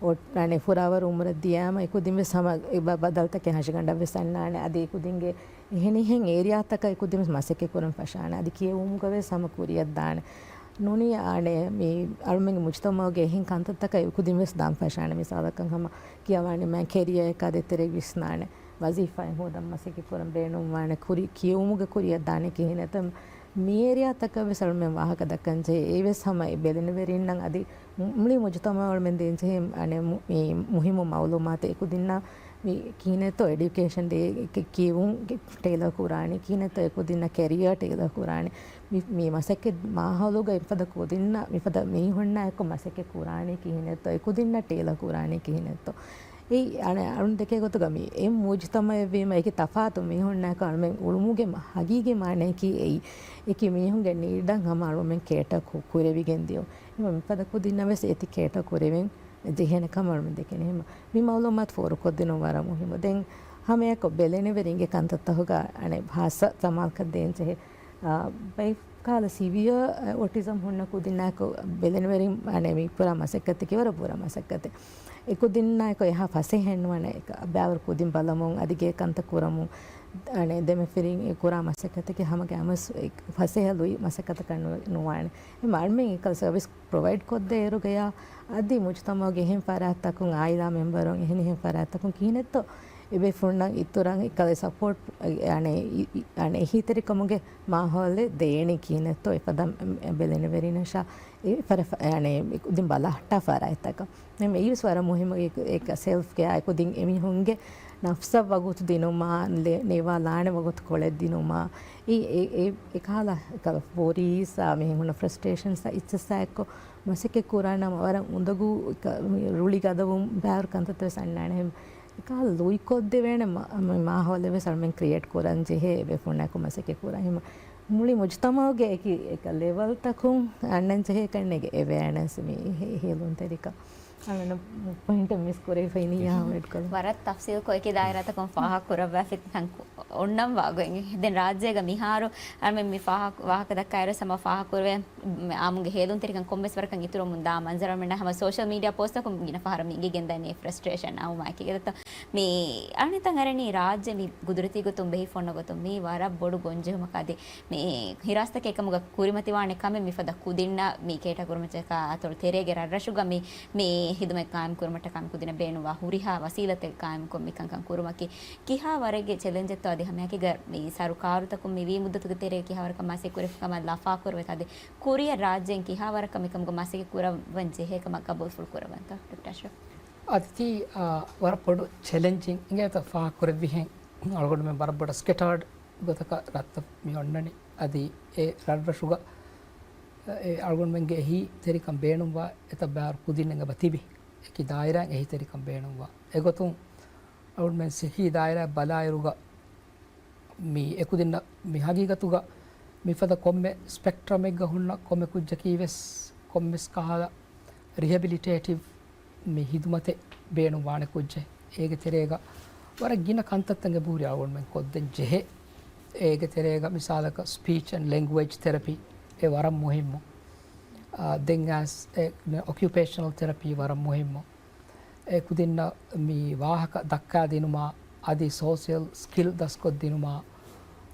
އޮ-، އަނެ ފުރާވަރު އުމުރަށް ދިޔާމަ އެކުދިން ވެސް ހަމަ އެ ބަ-، ބަދަލުތަކެއް ހަށިގަނޑަށް ވެސް އަންނާނެ. އަދި އެކުދިންގެ އެހެނިހެން އޭރިއާތަކަށް އެކުދިން ވެސް މަސައްކަތް ކުރަން ފަށާނެ. އަދި ކިޔެވުމުގަ ވެސް ހަމަ ކުރިޔަށް ދާނެ. ނޫނީ އަނެ މި އަޅުމެންގެ މުޖުތަމަޢުގެ އެހެން ކަންތައްތަކަށް އެކުދިން ވެސް ދާން ފަށާނެ. މިސާލަކަށް ހަމަ ކިޔަވާނެ މާތް ކެރިއަރއެއް ކާ ދޭތެރޭ ވިސްނާނެ. ވަޒީފާއެއް ހޯދަން މަސައްކަތް ކުރަން ބޭނުންވާނެ. ކުރި ކިޔެވުމުގެ ކުރިޔަށް ދާނެ ކިހިނެއްތޯ. މި އޭރިއާތަކަށް ވެސް އަޅުމެން ވާހަކަ ދައްކަން ޖެހޭ. އެއީ ވެސް ހަމަ އެ ބެލެނިވެރިންނަށް އަދި މު-، މުޅި މުޖުތަމަޢު އަޅުމެން ދޭން ޖެހޭ އަނެ މު-، މި މުހިއްމު މައުލޫމާތެއް. އެކުދިންނަށް މި ކިހިނެއްތޯ އެޑިއުކޭޝަން ޑޭ ކި-، ކިޔެވުން ޓެއިލަރ ކުރާނީ، ކިހިނެއްތޯ އެކުދިންނަށް ކެރިއަރ ޓެއިލަރ ކުރާނީ. މި، މި މަސައްކަތް މާހައުލުގަ މިފަދަ ކުދިންނަށް، މިފަދަ މީހުންނާއެކު މަސައްކަތް ކުރާނީ ކިހިނެއްތޯ، އެކުދިންނަށް ޓެއިލަރ ކުރާނީ ކިހިނެއްތޯ. އެއީ އަނެ އަޅުން ދެކޭ ގޮތުގަ މި އެއް މުޖުތަމަޢެއްވީމަ، އެކި ތަފާތު މީހުންނާއެކު އަޅުމެން އުޅުމުގެ މަ-، ހަގީގީ މާނަޔަކީ އެއީ. އެކި މީހުންގެ ނީޑަށް ހަމަ އަޅުމެން ކޭޓަ ކު-، ކުރެވިގެން ދިޔުން. އެމަ މިފަދަ ކުދިންނަށް ވެސް އޭތި ކޭޓަ ކުރެވެން ޖެހޭނެ ކަމަށް އަޅުމެން ދެކެނީ. އެހެން މި މައުލޫމާތު ފޯރުކޮށްދިނުން ވަރަށް މުހިއްމު. ދެން ހަމައެކަ ބެލެނިވެރިންގެ ކަންތައްތަކުގަ އަނެއް ހާއްސަ ސަމާލުކަން ދޭން ޖެހޭ. އާ، ބައި ކަހަލަ ސިވިއާ އޮޓިޒަމް ހުންނަ ކުދިންނާއެކު ބެލެނިވެރިން އަނެއް މި ކުރާ މަސައްކަތަކީ ވަރަށް ބުރަ މަސައްކަތެއް. އެ ކުދިންނާއެކު އެހާ ފަސޭހައެއް ނުވާނެ. އެކަ ބައިވަރު ކުދިން ބަލަމުން އަދި ގޭ ކަންތައް ކުރަމުން އަނެއް ދެމަފިރިން ކުރާ މަސައްކަތަކީ ހަމަގައިމުވެސް އެ ފަސޭހަ ލުއި މަސައްކަތަކަށް ނު-، ނުވާނެ. އެ އަޅުމެން އެކަލަ ސަރވިސް ޕްރޮވައިޑް ކޮށްދޭއިރުގަޔާ އަދި މުޖުތަމަޢުގެ އެހެން ފަރާތްތަކުން، އާއިލާ މެމްބަރުން އެހެނިހެން ފަރާތްތަކުން ކިހިނެއްތޯ އެބޭފުޅުންނަށް އިތުރަށް އެކަލޭ ސަޕޯޓް އަނެ، އި-، އި-، އަނެ އެހީތެރިކަމުގެ މާހައުލެއް ދޭނީ ކިހިނެއްތޯ އެފަދަ ބެލެނިވެރިންނަށާ އެ ފަރަ-، އަނެ ކުދިން ބަލަހައްޓާ ފަރާތްތަކަށް. މެ އެއީވެސް ވަރަށް މުހިއްމު އެ، އެ ސެލްފް ކެއާ އެކުދިން އެމީހުންގެ ނަފްސަށް ވަގުތު ދިނުމާ، ލެ-، ނޭވާލާނެ ވަގުތު ކޮޅެއް ދިނުމާ، އެ، އެ، އެ، އެކަހަލަ އެކަހަލަ ވޮރީސްއާ މިހެން ހުންނަ ފްރަސްޓްރޭޝަންސްއާ އިއްޗަސްއާ އެއްކޮށް މަސައްކަތް ކުރާނަމަ ވަރަށް އުނދަގޫ އެކަ-، މި ރުޅި ގަދަވުން ބާރު ކަންތައްތައް ވެސް އަންނާނެ. އެކަހަލަ ލުއިކޮށްދެވޭނެ މަ-، މި މާހައުލެއް ވެސް އަޅުމެން ކްރިއޭޓް ކުރަން ޖެހޭ އެބޭފުޅުންނާއެކު މަސައްކަތް ކުރަން. އެހެން މުޅި މުޖުތަމަޢުގެ އެކި އެކަ ލެވަލްތަކުން އަންނަން ޖެހޭ ކަންނޭނގެ އެވެއަނެސް މި ހި-، ހިލުންތެރިކަން. އަޅުގަނޑު ޕޮއިންޓެއް މިސް ކުރެވިފައި ނިޔާ އެޑް ކޮށްލަން. ވަރަށް ތަފްސީލްކޮށް އެކި ދާއިރާތަކުން ފާހަގަ ކުރައްވާފި ތަން ކު-، އޮންނަން ވާގޮތް. ދެން ރާއްޖޭގަ މިހާރު އަޅުމެން މި ފާހަގަ، ވާހަކަ ދައްކާއިރު ހަމަ ފާހަގަ ކުރެވޭ، މ-، އާއްމުގެ ހޭލުންތެރިކަން ކޮންމެސް ވަރަކަށް އިތުރުވަމުން ދާ މަންޒަރު އަޅުމެންނަށް ހަމަ ސޯޝަލް މީޑިއާ ޕޯސްޓަކުން ގިނަ ފަހަރަށް މި އިނގިގެންދަނީ ފްރަސްޓްރޭޝަން އާއްމު މާތް ކިޔަދަތޯ. މި އަނެއް ތަން އަރަނީ ރާއްޖެ މި ގުދުރަތީ ގޮތުން ބެހި ފޮންނަ ގޮތުން މީ ވަރަށް ބޮޑު ގޮންޖެހުމަކަށް އަދި މި ހިރާސްތަކެއް ކަމުގަ ކުރިމަތިވާނެ ކަމެއް މިފަދަ ކުދިންނަށް މި ކޭޓަ ކުރުމަށްޓަކާ އަތޮޅު ތެރޭގެ ރަށްރަށުގަ މި، މި ހިދުމަތް ޤާއިމް ކުރުމަށްޓަކާ މި ކުދިންނަށް ބޭނުންވާ ހުރިހާ ވަސީލަތެއް ޤާއިމްކޮށް މިކަންކަން ކުރުމަކީ ކިހާ ވަރެއްގެ ޗެލެންޖެއްތޯ އަދި ހަމައެކީގަ މި ސަރުކާރުތަކުން މި ވީ މުއްދަތުގެ ތެރޭގަ ކިހާވަރަކަށް މަސައްކަތް ކުރެފި ކަމަށް ލަފާކުރެވޭތޯ އަދި ކުރިއަށް ރާއްޖޭން ކިހާވަރަކަށް މިކަމުގަ މަސައްކަތް ކުރައްވަން ޖެހޭ ކަމަށް ގަބޫލުފުޅު ކުރައްވަންތޯ ޑޮކްޓަރ އަޝްރަފް؟ އަދި ތީ، އާ، ވަރަށް ބޮޑު ޗެލެންޖިން އިނގޭތޯ ފާހަގަކުރެއްވިހެން އަޅުގަނޑުމެން ވަރަށް ބޮޑަށް ސްކެޓާޑް ގޮތަކަށް ރަށްތައް މި އޮންނަނީ. އަދި އެ ރަށްރަށުގަ އެ އަޅުގަނޑުމެންގެ އެހީތެރިކަން ބޭނުންވާ އެތައް ބާރު ކުދިން އެބަ ތިބި. އެކި ދާއިރާއިން އެހީތެރިކަން ބޭނުންވާ. އެގޮތުން އަޅުގަނޑުމެން ސިއްހީ ދާއިރާއަށް ބަލާއިރުގަ މި އެކުދިންނަށް މި ހަގީގަތުގަ މިފަދަ ކޮންމެ ސްޕެކްޓްރަމެއްގަ ހުންނަ ކޮންމެ ކުއްޖަކީ ވެސް ކޮންމެސް ކަހަލަ ރިހެބިލިޓޭޓިވް މި ހިދުމަތެއް ބޭނުންވާނެ ކުއްޖެއް. އޭގެ ތެރޭގަ ވަރަށް ގިނަ ކަންތައްތައް އެބަހުރި އަޅުގަނޑުމެން ކޮށްދޭން ޖެހޭ. އޭގެ ތެރޭގަ މިސާލަކަށް ސްޕީޗް އެންޑް ލެންގުއޭޖް ތެރަޕީ އެ ވަރަށް މުހިއްމު. އާ، ދެން އަސް އެ، އޮކިއުޕޭޝަނަލް ތެރަޕީ ވަރަށް މުހިއްމު. އެ ކުދިންނަށް މި ވާހަކަ ދައްކާދިނުމާ، އަދި ސޯޝަލް ސްކިލް ދަސްކޮށްދިނުމާ،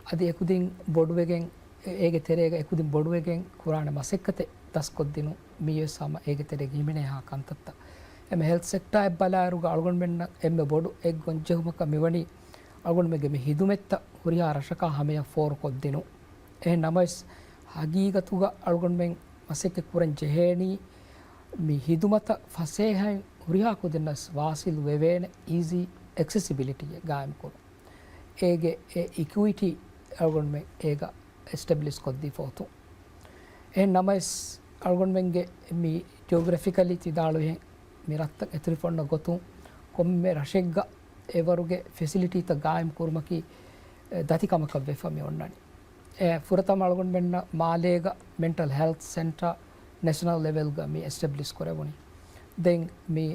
އަދި އެކުދިން ބޮޑުވެގެން، އެ-، އޭގެ ތެރޭގަ އެކުދިން ބޮޑުވެގެން ކުރާނެ މަސައްކަތެއް ދަސްކޮށްދިނުން މީވެސް ހަމަ އޭގެ ތެރޭގަ ހިމެނޭހާ ކަންތައްތައް. އެމެ ހެލްތް ސެކްޓާއަށް ބަލާއިރުގަ އަޅުގަނޑުމެންނަށް އެންމެ ބޮޑު އެއް ގޮންޖެހުމަކަށް މިވަނީ އަޅުގަނޑުމެންގެ މި ހިދުމަތްތައް ހުރިހާ ރަށަކާ ހަމަޔަށް ފޯރުކޮށްދިނުން. އެހެން ނަމަވެސް، ހަގީގަތުގަ އަޅުގަނޑުމެން މަސައްކަތް ކުރަން ޖެހޭނީ، މި ހިދުމަތަށް ފަސޭހައިން ހުރިހާ ކުދިންނަށް ވާސިލު ވެވޭނެ އީޒީ އެކްސެސިބިލިޓީ ގާއިމްކުރުން. އޭގެ އެ އިކުއިޓީ އަޅުގަނޑުމެން އޭގަ އެސްޓެބްލިޝް ކޮށްދީފަ އޮތުން. އެހެން ނަމަވެސް، އަޅުގަނޑުމެންގެ މި ޖިއޮގްރަފިކަލީ ތި ދާޅުވިހެން މި ރަށްތައް އެތުރިފޮންނަށް ގޮތުން ކޮންމެ ރަށެއްގަ އެވަރުގެ ފެސިލިޓީތައް ގާއިމް ކުރުމަކީ، އެ، ދަތި ކަމަކަށް ވެފަ މި އޮންނަނީ. އެ، ފުރަތަމަ އަޅުގަނޑުމެންނަށް މާލޭގަ މެންޓަލް ހެލްތް ސެންޓަރ ނެޝަނަލް ލެވެލްގަ މި އެސްޓެބްލިޝް ކުރެވުނީ. ދެން މި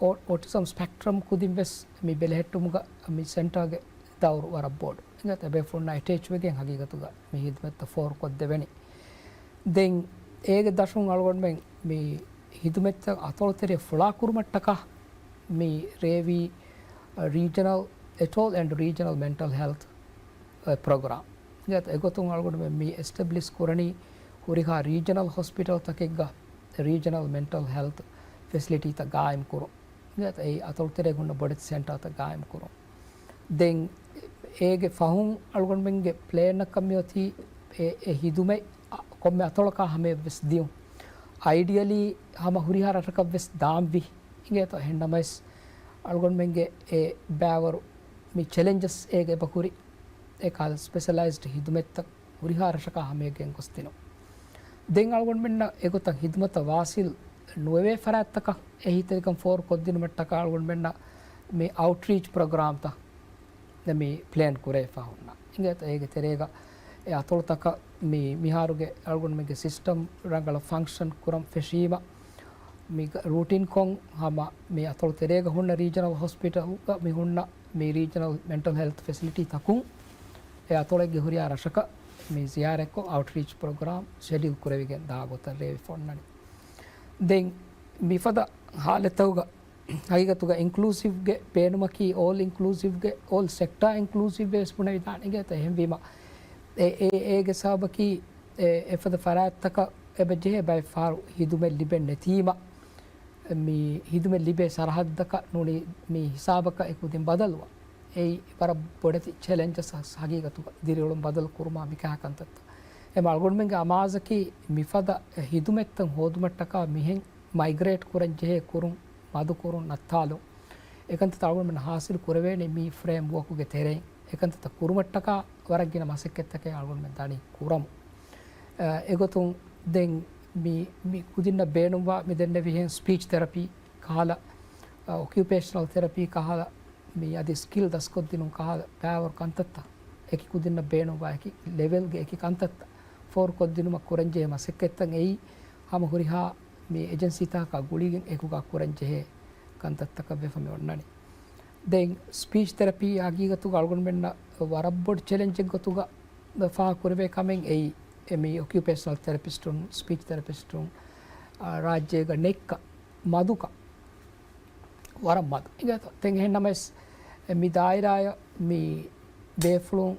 އޯ-، އޯޓިޒަމް ސްޕެކްޓްރަމް ކުދިން ވެސް މި ބެލެހެއްޓުމުގަ މި ސެންޓާގެ ދައުރު ވަރަށް ބޮޑު. އިނގޭތޯ އެބޭފުޅުންނާ އެޓޭޗް ވެގެން ހަގީގަތުގަ މި ހިދުމަތްތައް ފޯރުކޮށްދެވެނީ. ދެން އޭގެ ދަށުން އަޅުގަނޑުމެން މި ހިދުމަތްތައް އަތޮޅުތެރޭ ފުޅާކުރުމަށްޓަކާ މި ރޭވީ ރީޖަނަލް، އެޓޯލް އެންޑް ރީޖަނަލް މެންޓަލް ހެލްތް ޕްރޮގްރާމް. އެގޮތުން އަޅުގަނޑުމެން މި އެސްޓެބްލިޝް ކުރަނީ ހުރިހާ ރީޖަނަލް ހޮސްޕިޓަލްތަކެއްގަ ރީޖަނަލް މެންޓަލް ހެލްތް ފެސިލިޓީތައް ގާއިމްކުރުން. އެއީ އަތޮޅުތެރޭގަ ހުންނަ ބޮޑެތި ސެންޓާތައް ގާއިމްކުރުން. ދެން އޭގެ ފަހުން އަޅުގަނޑުމެންގެ ޕްލޭންއަކަށް މިއޮތީ އެ، އެ ހިދުމަތް ކޮންމެ އަތޮޅަކާ ހަމަޔަށްވެސް ދިޔުން. އައިޑިއަލީ ހަމަ ހުރިހާ ރަށަކަށްވެސް ދާންވީ. އިނގޭތޯ އެހެން ނަމަވެސް، އަޅުގަނޑުމެންގެ އެ ބައިވަރު މި ޗެލެންޖަސް އޭގެ އެބަހުރި އެކަހަލަ ސްޕެޝަލައިޒްޑް ހިދުމަތްތައް ހުރިހާ ރަށަކާ ހަމަޔަށް ގެންގޮސްދިނުން. ދެން އަޅުގަނޑުމެންނަށް އެގޮތަށް ހިދުމަތަށް ވާސިލް ނުވެވޭ ފަރާތްތަކަށް އެހީތެރިކަން ފޯރުކޮށްދިނުމަށްޓަކާ އަޅުގަނޑުމެންނަށް މި އައުޓްރީޗް ޕްރޮގްރާމްތައް ދެ މި ޕްލޭން ކުރެވިފަ ހުންނަ. އިނގޭތޯ އޭގެ ތެރޭގަ އެ އަތޮޅުތަކަށް މި މިހާރުގެ އަޅުގަނޑުމެންގެ ސިސްޓަމް ރަނގަޅަށް ފަންކްޝަން ކުރަން ފެށީމަ، މި ރޫޓިންކޮށް ހަމަ މި އަތޮޅު ތެރޭގަ ހުންނަ ރީޖަނަލް ހޮސްޕިޓަލްގަ މި ހުންނަ މި ރީޖަނަލް މެންޓަލް ހެލްތް ފެސިލިޓީ ތަކުން އެ އަތޮޅެއްގެ ހުރިހާ ރަށަކަށް މި ޒިޔާރަތްކޮށް އައުޓްރީޗް ޕްރޮގްރާމް ޝެޑިއުލް ކުރެވިގެން ދާ ގޮތަށް ރޭވިފަ އޮންނަނީ. ދެން މިފަދަ ހާލަތުގަ ހަގީގަތުގަ އިންކްލޫސިވްގެ ބޭނުމަކީ އޯލް އިންކްލޫސިވްގެ، އޯލް ސެކްޓާ އިންކްލޫސިވް ވެސް ބުނެވިދާނެ. އިނގޭތޯ އެހެންވީމަ، އެ، އެ، އޭގެ ސަބަބަކީ އެ، އެފަދަ ފަރާތްތަކަށް އެބަ ޖެހޭ ބައެއް ފަހަރު ހިދުމަތް ލިބެން ނެތީމަ، މި ހިދުމަތް ލިބޭ ސަރަހައްދަކަށް ނޫނީ މި ހިސާބަކަށް އެކުދިން ބަދަލުވާ. އެއީ ވަރަށް ބޮޑެތި ޗެލެންޖަސް ހަގީގަތުގަ ދިރިއުޅުން ބަދަލު ކުރުމާ މިކަހަލަ ކަންތައްތައް. އެމަ އަޅުގަނޑުމެންގެ އަމާޒަކީ މިފަދަ ހިދުމަތްތައް ހޯދުމަށްޓަކާ މިހެން މައިގްރޭޓް ކުރަން ޖެހޭ ކުރުން، މަދުކުރުން، ނައްތާލުން. އެކަންތައް އަޅުގަނޑުމެން ހާސިލް ކުރެވޭނެ މި ފްރޭމް ވޯކުގެ ތެރެއިން. އެކަންތައްތައް ކުރުމަށްޓަކާ ވަރަށް ގިނަ މަސައްކަތްތަކެއް އަޅުގަނޑުމެން ދަނީ ކުރަމު. އެގޮތުން ދެން މި، މި ކުދިންނަށް ބޭނުންވާ މި ދެންނެވިހެން ސްޕީޗް ތެރަޕީ ކަހަލަ، އޮކިއުޕޭޝަނަލް ތެރަޕީ ކަހަލަ، މި އަދި ސްކިލް ދަސްކޮށްދިނުން ކަހަލަ ބައިވަރު ކަންތައްތައް އެކި ކުދިންނަށް ބޭނުންވާ އެކި ލެވެލްގެ އެކި ކަންތައްތައް ފޯރުކޮށްދިނުމަށް ކުރަންޖެހޭ މަސައްކަތްތައް އެއީ ހަމަ ހުރިހާ މި އެޖެންސީތަކާ ގުޅިގެން އެކުގަ ކުރަންޖެހޭ ކަންތައްތަކަށް ވެފަ މި އޮންނަނީ. ދެން ސްޕީޗް ތެރަޕީ ހަގީގަތުގަ އަޅުގަނޑުމެންނަށް ވަރަށް ބޮޑު ޗެލެންޖެއް ގޮތުގަ ފާހަގަކުރެވޭ ކަމެއް އެއީ، އެ މި އޮކިއުޕޭޝަނަލް ތެރަޕިސްޓުން، ސްޕީޗް ތެރަޕިސްޓުން، އާ، ރާއްޖޭގަ ނެތްކަން، މަދުކަން، ވަރަށް މަދު. އިނގޭތޯ؟ ދެން އެހެން ނަމަވެސް، އެ މި ދާއިރާއަށް މި ބޭފުޅުން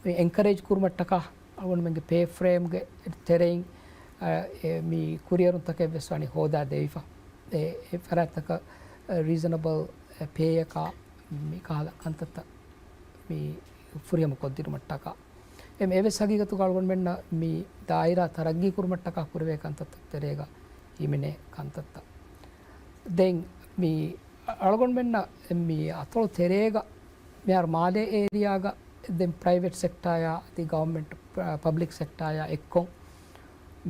މި އެންކަރޭޖް ކުރުމަށްޓަކާ އަޅުގަނޑުމެންގެ ޕޭ ފްރޭމްގެ ތެރެއިން، އަ، އެ، މި ކުރިއެރުންތަކެއް ވެސް ވަނީ ހޯދާ ދެވިފަ. އެ، އެ ފަރާތްތަކަށް، އަ، ރީޒަނަބަލް، އެ، ޕޭއަކާ މި ކަހަލަ ކަންތައްތައް މި ފުރިހަމަ ކޮށްދިނުމަށްޓަކާ. އެ، އެވެސް ހަގީގަތުގަ އަޅުގަނޑުމެންނަށް މި ދާއިރާ ތަރައްގީ ކުރުމަށްޓަކާ ކުރެވޭ ކަންތައްތައް ތެރޭގަ ހިމެނޭ ކަންތައްތައް. ދެން މި އަޅުގަނޑުމެންނަށް މި އަތޮޅު ތެރޭގަ މިހާރު މާލޭ އޭރިއާގަ ދެން ޕްރައިވެޓް ސެކްޓާއާ އަދި ގަވަރމެންޓް ޕަ-، ޕަބްލިކް ސެކްޓާއާ އެއްކޮށް،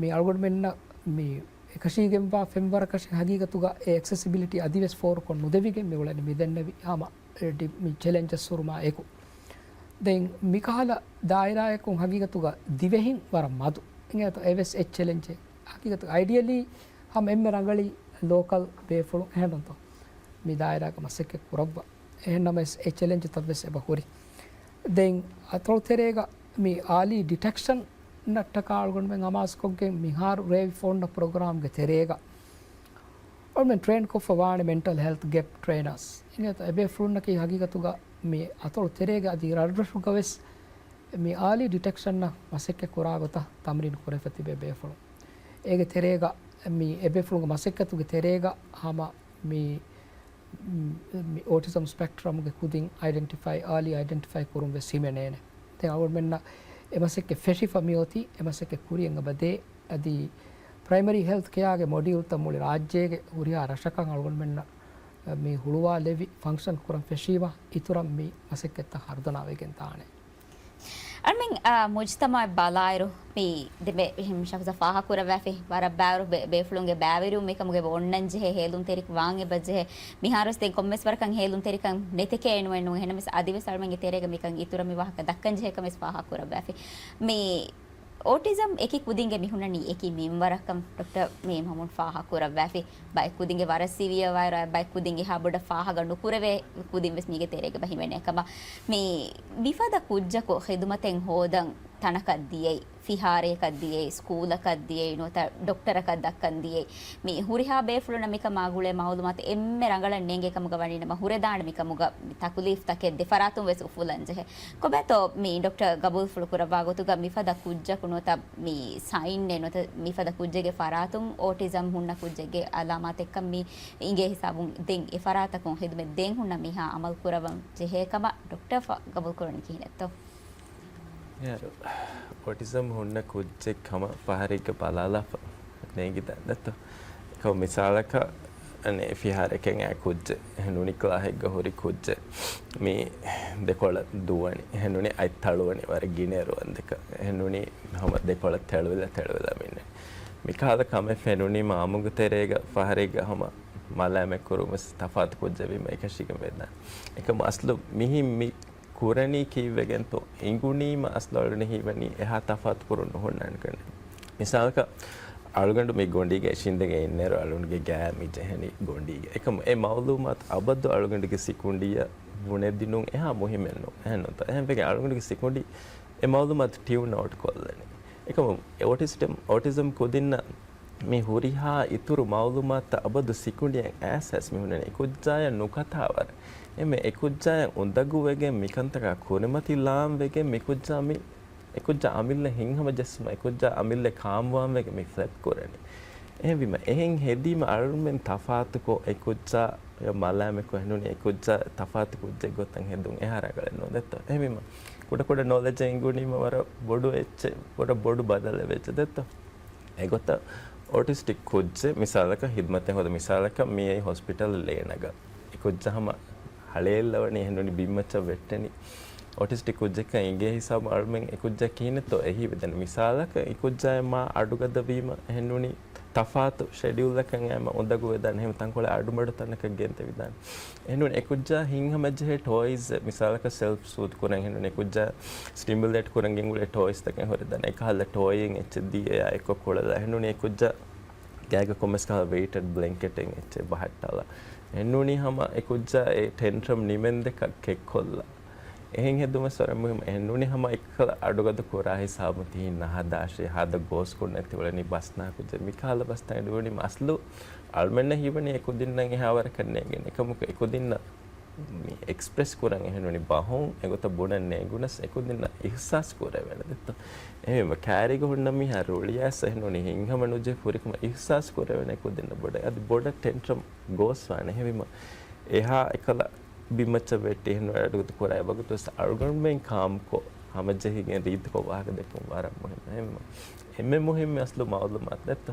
މި އަޅުގަނޑުމެންނަށް މި އެކަށީގެންވާ ފެންވަރަކަށި ހަގީގަތުގަ އެ އެކްސެސިބިލިޓީ އަދިވެސް ފޯރުކޮށް ނުދެވިގެން މި އުޅެނީ މި ދެންނެވި ހަމަ އެ ޑި-، މި ޗެލެންޖަސް ހުރުމާ އެކު. ދެން މިކަހަލަ ދާއިރާއަކުން ހަގީގަތުގަ ދިވެހިން ވަރަށް މަދު. އިނގޭތޯ އެވެސް އެއްޗެލެންޖެއް. ހަގީގަތު އައިޑިއަލީ ހަމަ އެންމެ ރަނގަޅީ ލޯކަލް ބޭފުޅުން އެހެންނުތޯ މި ދާއިރާގަ މަސައްކަތް ކުރައްވާ. އެހެން ނަމަވެސް އެ ޗެލެންޖުތައް ވެސް އެބަ ހުރި. ދެން އަތޮޅުތެރޭގަ މި އާލީ ޑިޓެކްޝަން ނަށްޓަކާ އަޅުގަނޑުމެން އަމާޒުކޮށްގެން މިހާރު ރޭވިފަ އޮންނަ ޕްރޮގްރާމްގެ ތެރޭގަ އަޅުމެން ޓްރޭން ކޮށްފަ ވާނެ މެންޓަލް ހެލްތް ގެޕް ޓްރޭނަރސް. އިނގޭތޯ އެބޭފުޅުންނަކީ ހަގީގަތުގަ މި އަތޮޅު ތެރޭގަ އަދި ރަށްރަށުގަވެސް މި އާލީ ޑިޓެކްޝަންއަށް މަސައްކަތް ކުރާ ގޮތަށް ތަމްރީން ކުރެފަ ތިބޭ ބޭފުޅުން. އޭގެ ތެރޭގަ މި އެބޭފުޅުންގެ މަސައްކަތުގެ ތެރޭގަ ހަމަ މި، މި އޯޓިޒަމް ސްޕެކްޓްރަމްގެ ކުދިން އައިޑެންޓިފައި، އާލީ އައިޑެންޓިފައި ކުރުން ވެސް ހިމެނޭނެ. ދެން އަޅުގަނޑުމެންނަށް އެ މަސައްކަތް ފެށިފަ މިއޮތީ، އެ މަސައްކަތް ކުރިއަށް އެބަދޭ. އަދި ޕްރައިމަރީ ހެލްތް ކެއާގެ މޮޑިއުލްތައް މުޅި ރާއްޖޭގެ ހުރިހާ ރަށަކަށް އަޅުގަނޑުމެންނަށް މި ހުޅުވާލެވި ފަންކްޝަން ކުރަން ފެށީމަ، އިތުރަށް މި މަސައްކަތްތައް ހަރުދަނާވެގެން ދާނެ. އަޅުމެން މުޖްތަމަޢަށް ބަލާއިރު، މި ދެމެ އެހެން ޝަޚްޞަ ފާހަ ކުރައްވާފި ވަރަށް ބާރު ބޭ-، ބޭފުޅުންގެ ބައިވެރިވުން މިކަމުގެ އޮންނަން ޖެހޭ ހޭލުންތެރި ވާން އެބަ ޖެހޭ. މިހާރުވެސް ދެން ކޮންމެސް ވަރަކަށް ހޭލުންތެރިކަން ނެތެކޭ ނުވެ ނޫން. އެހެންނަމަވެސް އަދިވެސް އަޅުމެންގެ ތެރޭގަ މިކަން އިތުރަށް މި ވާހަކަ ދައްކަން ޖެހޭ ކަމެސް ފާހަ ކުރައްވާފި. މި އޯޓިޒަމް އެކި ކުދިންގެ މި ހުންނަނީ އެކި މިންވަރަކަށް ޑޮކްޓަރ މީ މަމޫން ފާހަ ކުރައްވާފި. ބައެއް ކުދިންގެ ވަރަށް ސިވިއަރ ވާއިރު، ބައެއް ކުދިން އެހާ ބޮޑަށް ފާހަގަ ނުކުރެވޭ ކުދިން ވެސް މީގެ ތެރޭގަ ބަ ހިމެނޭ ކަމަށް. މި މިފަދަ ކުއްޖަކު ޚިދުމަތެއް ހޯދަން ތަނަކަށް ދިޔައީ، ފިހާރަޔަކަށް ދިޔައީ، ސްކޫލަކަށް ދިޔައީ، ނުވަތަ ޑޮކްޓަރަކަށް ދައްކަން ދިޔައީ. މި ހުރިހާ ބޭފުޅުންނަށް މިކަމާ ގުޅޭ މައުލޫމާތު އެންމެ ރަނގަޅަށް ނޭނގޭ ކަމުގަ ވަނީ ނަމަ ހުރެދާނެ މިކަމުގަ ތަކުލީފް ތަކެއް ދެ ފަރާތުން ވެސް އުފުލަން ޖެހޭ. ކޮބާތޯ މި ޑޮކްޓަރ ގަބޫލުފުޅު ކުރައްވާ ގޮތުގަ މިފަދަ ކުއްޖަކު ނުވަތަ މި ސައިންއެއް ނުވަތަ މިފަދަ ކުއްޖެއްގެ ފަރާތުން އޯޓިޒަމް ހުންނަ ކުއްޖެއްގެ އަލާމާތެއްކަން މި އިނގޭ ހިސާބުން ދެން އެ ފަރާތަކުން ޚިދުމަތް ދޭން ހުންނަ މީހާ އަމަލު ކުރައްވަން ޖެހޭ ކަމަށް ޑޮކްޓަރ ފަ-، ގަބޫލު ކުރަނީ ކިހިނެއްތޯ؟ އޭރު އޯޓިޒަމް ހުންނަ ކުއްޖެއް ކަމަށް ފަހަރެއްގަ ބަލާލާފަ ނޭނގިދާނެތޯ. ކަމަށް މިސާލަކަށް އަނެއް ފިހާރައެކެން އައި ކުއްޖެއް އެހެން ނޫނީ ކްލާހެއްގަ ހުރި ކުއްޖެއް މި ދެކޮޅަށް ދުވަނީ އެހެން ނޫނީ އަތް ތަޅުވަނީ ވަރަށް ގިނަ ރުވަންދެކަށް އެހެން ނޫނީ ހަމަ ދެކޮޅަށް ތެޅުވިލަ ތެޅުވިލަ މިންނަނީ. މިކަހަލަ ކަމެއް ފެނުނީމަ އާއްމުގެ ތެރޭގަ ފަހަރެއްގަ ހަމަ މަލާމަތް ކުރުން ވެސް ތަފާތު ކުއްޖެއް ވީމަ އެކަށީގެން ވެދާނެ. އެކަމު އަސްލު މިހިން މި ކުރަނީ ކީއްވެގެންތޯ؟ އިނގުނީމަ އަސްލު އަޅުގަނޑަށް ހީވަނީ އެހާ ތަފާތު ކުރުން ނުހުންނާނެ ކަން. މިސާލަކަށް އަޅުގަނޑު މި ގޮނޑީގަ އިށީނދެގެން އިންނައިރު އަޅުގަނޑުގެ ގާ މި ޖެހެނީ ގޮނޑީގަ. އެކަމު އެ މައުލޫމާތު އަބަދު އަޅުގަނޑުގެ ސިކުނޑިއަށް ބުނެދިނުން އެހާ މުހިއްމެއް ނޫން. އެހެންނޫންތޯ؟ އެހެންވެގެން އަޅުގަނޑުގެ ސިކުނޑި އެ މައުލޫމާތު ޓިއުން އައުޓް ކޮށްލަނީ. އެކަމު އެ އޯޓިސްޓިމް، އޯޓިޒަމް ކުދިންނަށް މި ހުރިހާ އިތުރު މައުލޫމާތުތައް އަބަދު ސިކުނޑިއަށް އައިސް އައިސް މި ހުންނަނީ. އެކުއްޖާޔަށް ނުކަތާވަރަށް. އެމެ އެކުއްޖާޔަށް އުނދަގޫވެގެން މިކަންތަކާ ކުރިމަތިލާން ވެގެން މިކުއްޖާ މި، އެކުއްޖާ އަމިއްލަ ހިތްހަމަޖެއްސުމަށް، އެކުއްޖާ އަމިއްލަ ކާމްވާން ވެގެން މި ފްލެޕް ކުރަނީ. އެހެންވީމަ، އެހެން ހެދީމަ އަޅުމެން ތަފާތުކޮށް، އެކުއްޖާ މަލާމެކޮށް އެހެންނޫނީ އެކުއްޖާ ތަފާތު ކުއްޖެއް ގޮތަށް ހެދުން އެހާ ރަނގަޅެއް ނޫން ދެއްތޯ. އެހެންވީމަ، ކުޑަކުޑަ ނޮލެޖެއް އިނގުނީމަ ވަރަށް ބޮޑު އެއްޗެއް، ވަރަށް ބޮޑު ބަދަލެއް ވެއްޖެ ދެއްތޯ. އެގޮތަށް އޯޓިސްޓިކް ކުއްޖެއް މިސާލަކަށް ހިދުމަތެއް ހޯދަ މިސާލަކަށް މިއީ ހޮސްޕިޓަލް ލޭނަގަ އެކުއްޖާ ހަމަ ހަޅޭއްލަވަނީ އެހެންނޫނީ ބިންމައްޗަށް ވެއްޓެނީ. އޯޓިސްޓިކް ކުއްޖަކަށް އިނގޭ ހިސާބު އަޅުމެން އެކުއްޖާ ކިހިނެއްތޯ އެހީވެދެން. މިސާލަކަށް އެކުއްޖާއެއް މާ އަޑުގަދަވީމަ އެހެންނޫނީ ތަފާތު ޝެޑިއުލްއަކަށް އައިމަ އުނދަގޫ ވެދާނެ އެހެން ތަންކޮޅެއް އަޑުމަޑު ތަނަކަށް ގެންދެވިދާނެ. އެހެންނޫނީ އެކުއްޖާ ހިތްހަމަޖެހޭ ޓޯއިސް މިސާލަކަށް ސެލްފް ސޫތް ކުރަން އެހެންނޫނީ އެކުއްޖާ ސްޓިމިއުލޭޓް ކުރަން ގެންގުޅޭ ޓޯއިސްތަކެއް ހުރެދާނެ. އެކަހަލަ ޓޯއިއެއް އެއްޗެއް ދީ އެއާ އެއްކޮށް ކުޅެލާ. އެހެންނޫނީ އެކުއްޖާ ގާގަ ކޮންމެސް ކަހަލަ ވެއިޓެޑް ބްލެންކެޓެއް އެއްޗެއް ބަހައްޓާލާ. އެހެންނޫނީ ހަމަ އެކުއްޖާ އެ ޓެންޓްރަމް ނިމެންދެކަށް ކެއްކޮށްލާ. އެހެން ހެދުމަސް ވަރަށް މުހިއްމު. އެހެންނޫނީ ހަމަ އެއްކަލަ އަޑުގަދަ ކުރާ ހިސާބުން ތިހިން ނަހަދާށޭ، ހާދަ ގޯސްކުން ނެތިއުޅެނީ ބަސްނާ ކުއްޖެއް. މިކަހަލަ ބަސްތައް އެޑުވުނީމަ އަސްލު އަޅުމެންނަށް ހީވަނީ އެކުދިންނަށް އެހާވަރަކަށް ނޭނގެން. އެކަމަކު އެކުދިންނަށް މި އެކްސްޕްރެސް ކުރަން އެހެންނޫނީ ބަހުން އެގޮތަށް ބުނަން ނޭނގުނަސް އެކުދިންނަށް އިހްސާސް ކުރެވޭނެ ދެއްތޯ. އެހެންވީމަ ކާރީގަ ހުންނަ މީހާ ރުޅިއައިސް އެހެންނޫނީ ހިތްހަމަ ނުޖެހި ފުރިކަމަށް އިހްސާސް ކުރެވޭނެ އެކުދިންނަށް ބޮޑަށް. އަދި ބޮޑަށް ޓެންޓްރަމް ގޯސްވާނެ. އެހެންވީމަ އެހާ އެކަލަ ބިންމައްޗަށް ވެއްޓި އެހެން އަޑުގަދަ ކުރާ އެ ވަގުތު ވެސް އަޅުގަނޑުމެން ކާމްކޮށް، ހަމަޖެހިގެން ރީތިކޮށް ވާހަކަ ދެއްކުން ވަރަށް މުހިއްމު. އެހެންވީމަ އެންމެ މުހިއްމު އަސްލު މައުލޫމާތު ދެއްތޯ.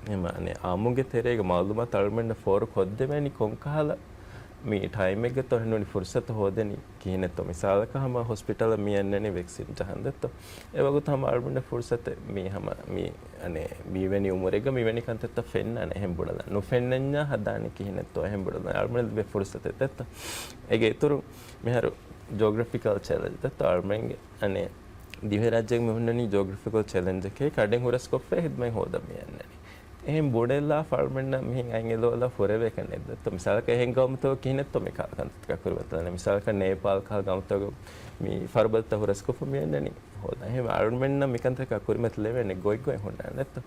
އެހެންވީމަ އާއްމުގެ ތެރޭގަ މައުލޫމާތު އަޅުމެންނަށް ފޯރު ކޮށްދެވޭނީ ކޮންކަހަލަ މި ޓައިމެއްގަތޯ އެހެންނޫނީ ފުރުސަތު ހޯދެނީ ކިހިނެއްތޯ. މިސާލަކަށް ހަމަ ހޮސްޕިޓަލަށް މި އަންނަނީ ވެކްސިން ޖަހަން ދެއްތޯ. އެ ވަގުތު ހަމަ އަޅުމެންނަށް ފުރުސަތެއް މި ހަމަ މި އަނެއް މިވެނި އުމުރެއްގަ މިވެނި ކަންތައްތައް ފެންނާނެ އެހެން ބުނަލަ. ނުފެންނަންޏާ ހަދާނީ ކިހިނެއްތޯ އެހެން ބުނަލަ. އަޅުމެންނަށް ލިބޭ ފުރުސަތެއް ދެއްތޯ. އޭގެ އިތުރު މިހާރު ޖޯގްރަފިކަލް ޗެލެންޖް ދެއްތޯ. އަޅުމެންގެ އަނެއް ދިވެހިރާއްޖޭގެ މި ހުންނަނީ ޖޯގްރަފިކަލް ޗެލެންޖަކީ ކަޑެއް ހުރަސްކޮށްފައި ހިދުމަތް ހޯދަން މި އަންނަނީ. އެހެން ބުނެލާފަ އަޅުމެންނަށް މިހެން އަތް އެލަވާލާ ފުރެވޭކަށް ނެތް ދެއްތޯ. މިސާލަކަށް އެހެން ގައުމުތަކަށް ކިހިނެއްތޯ މި ކަ-، ކަންތައްތަކަށް ކުރިމަތިލާނެ. މިސާލަކަށް ނޭޕާލް ކަހަލަ ގައުމުތަކުގަ މި ފަރުބަދަތައް ހުރަސްކޮށްފަ މި އަންނަނީ ހޯދަން. އެހެން އަޅުމެންނަށް މިކަންތަކާ ކުރިމަތިލެވޭނެ ގޮތްގޮތް ހުންނާނެ ދެއްތޯ.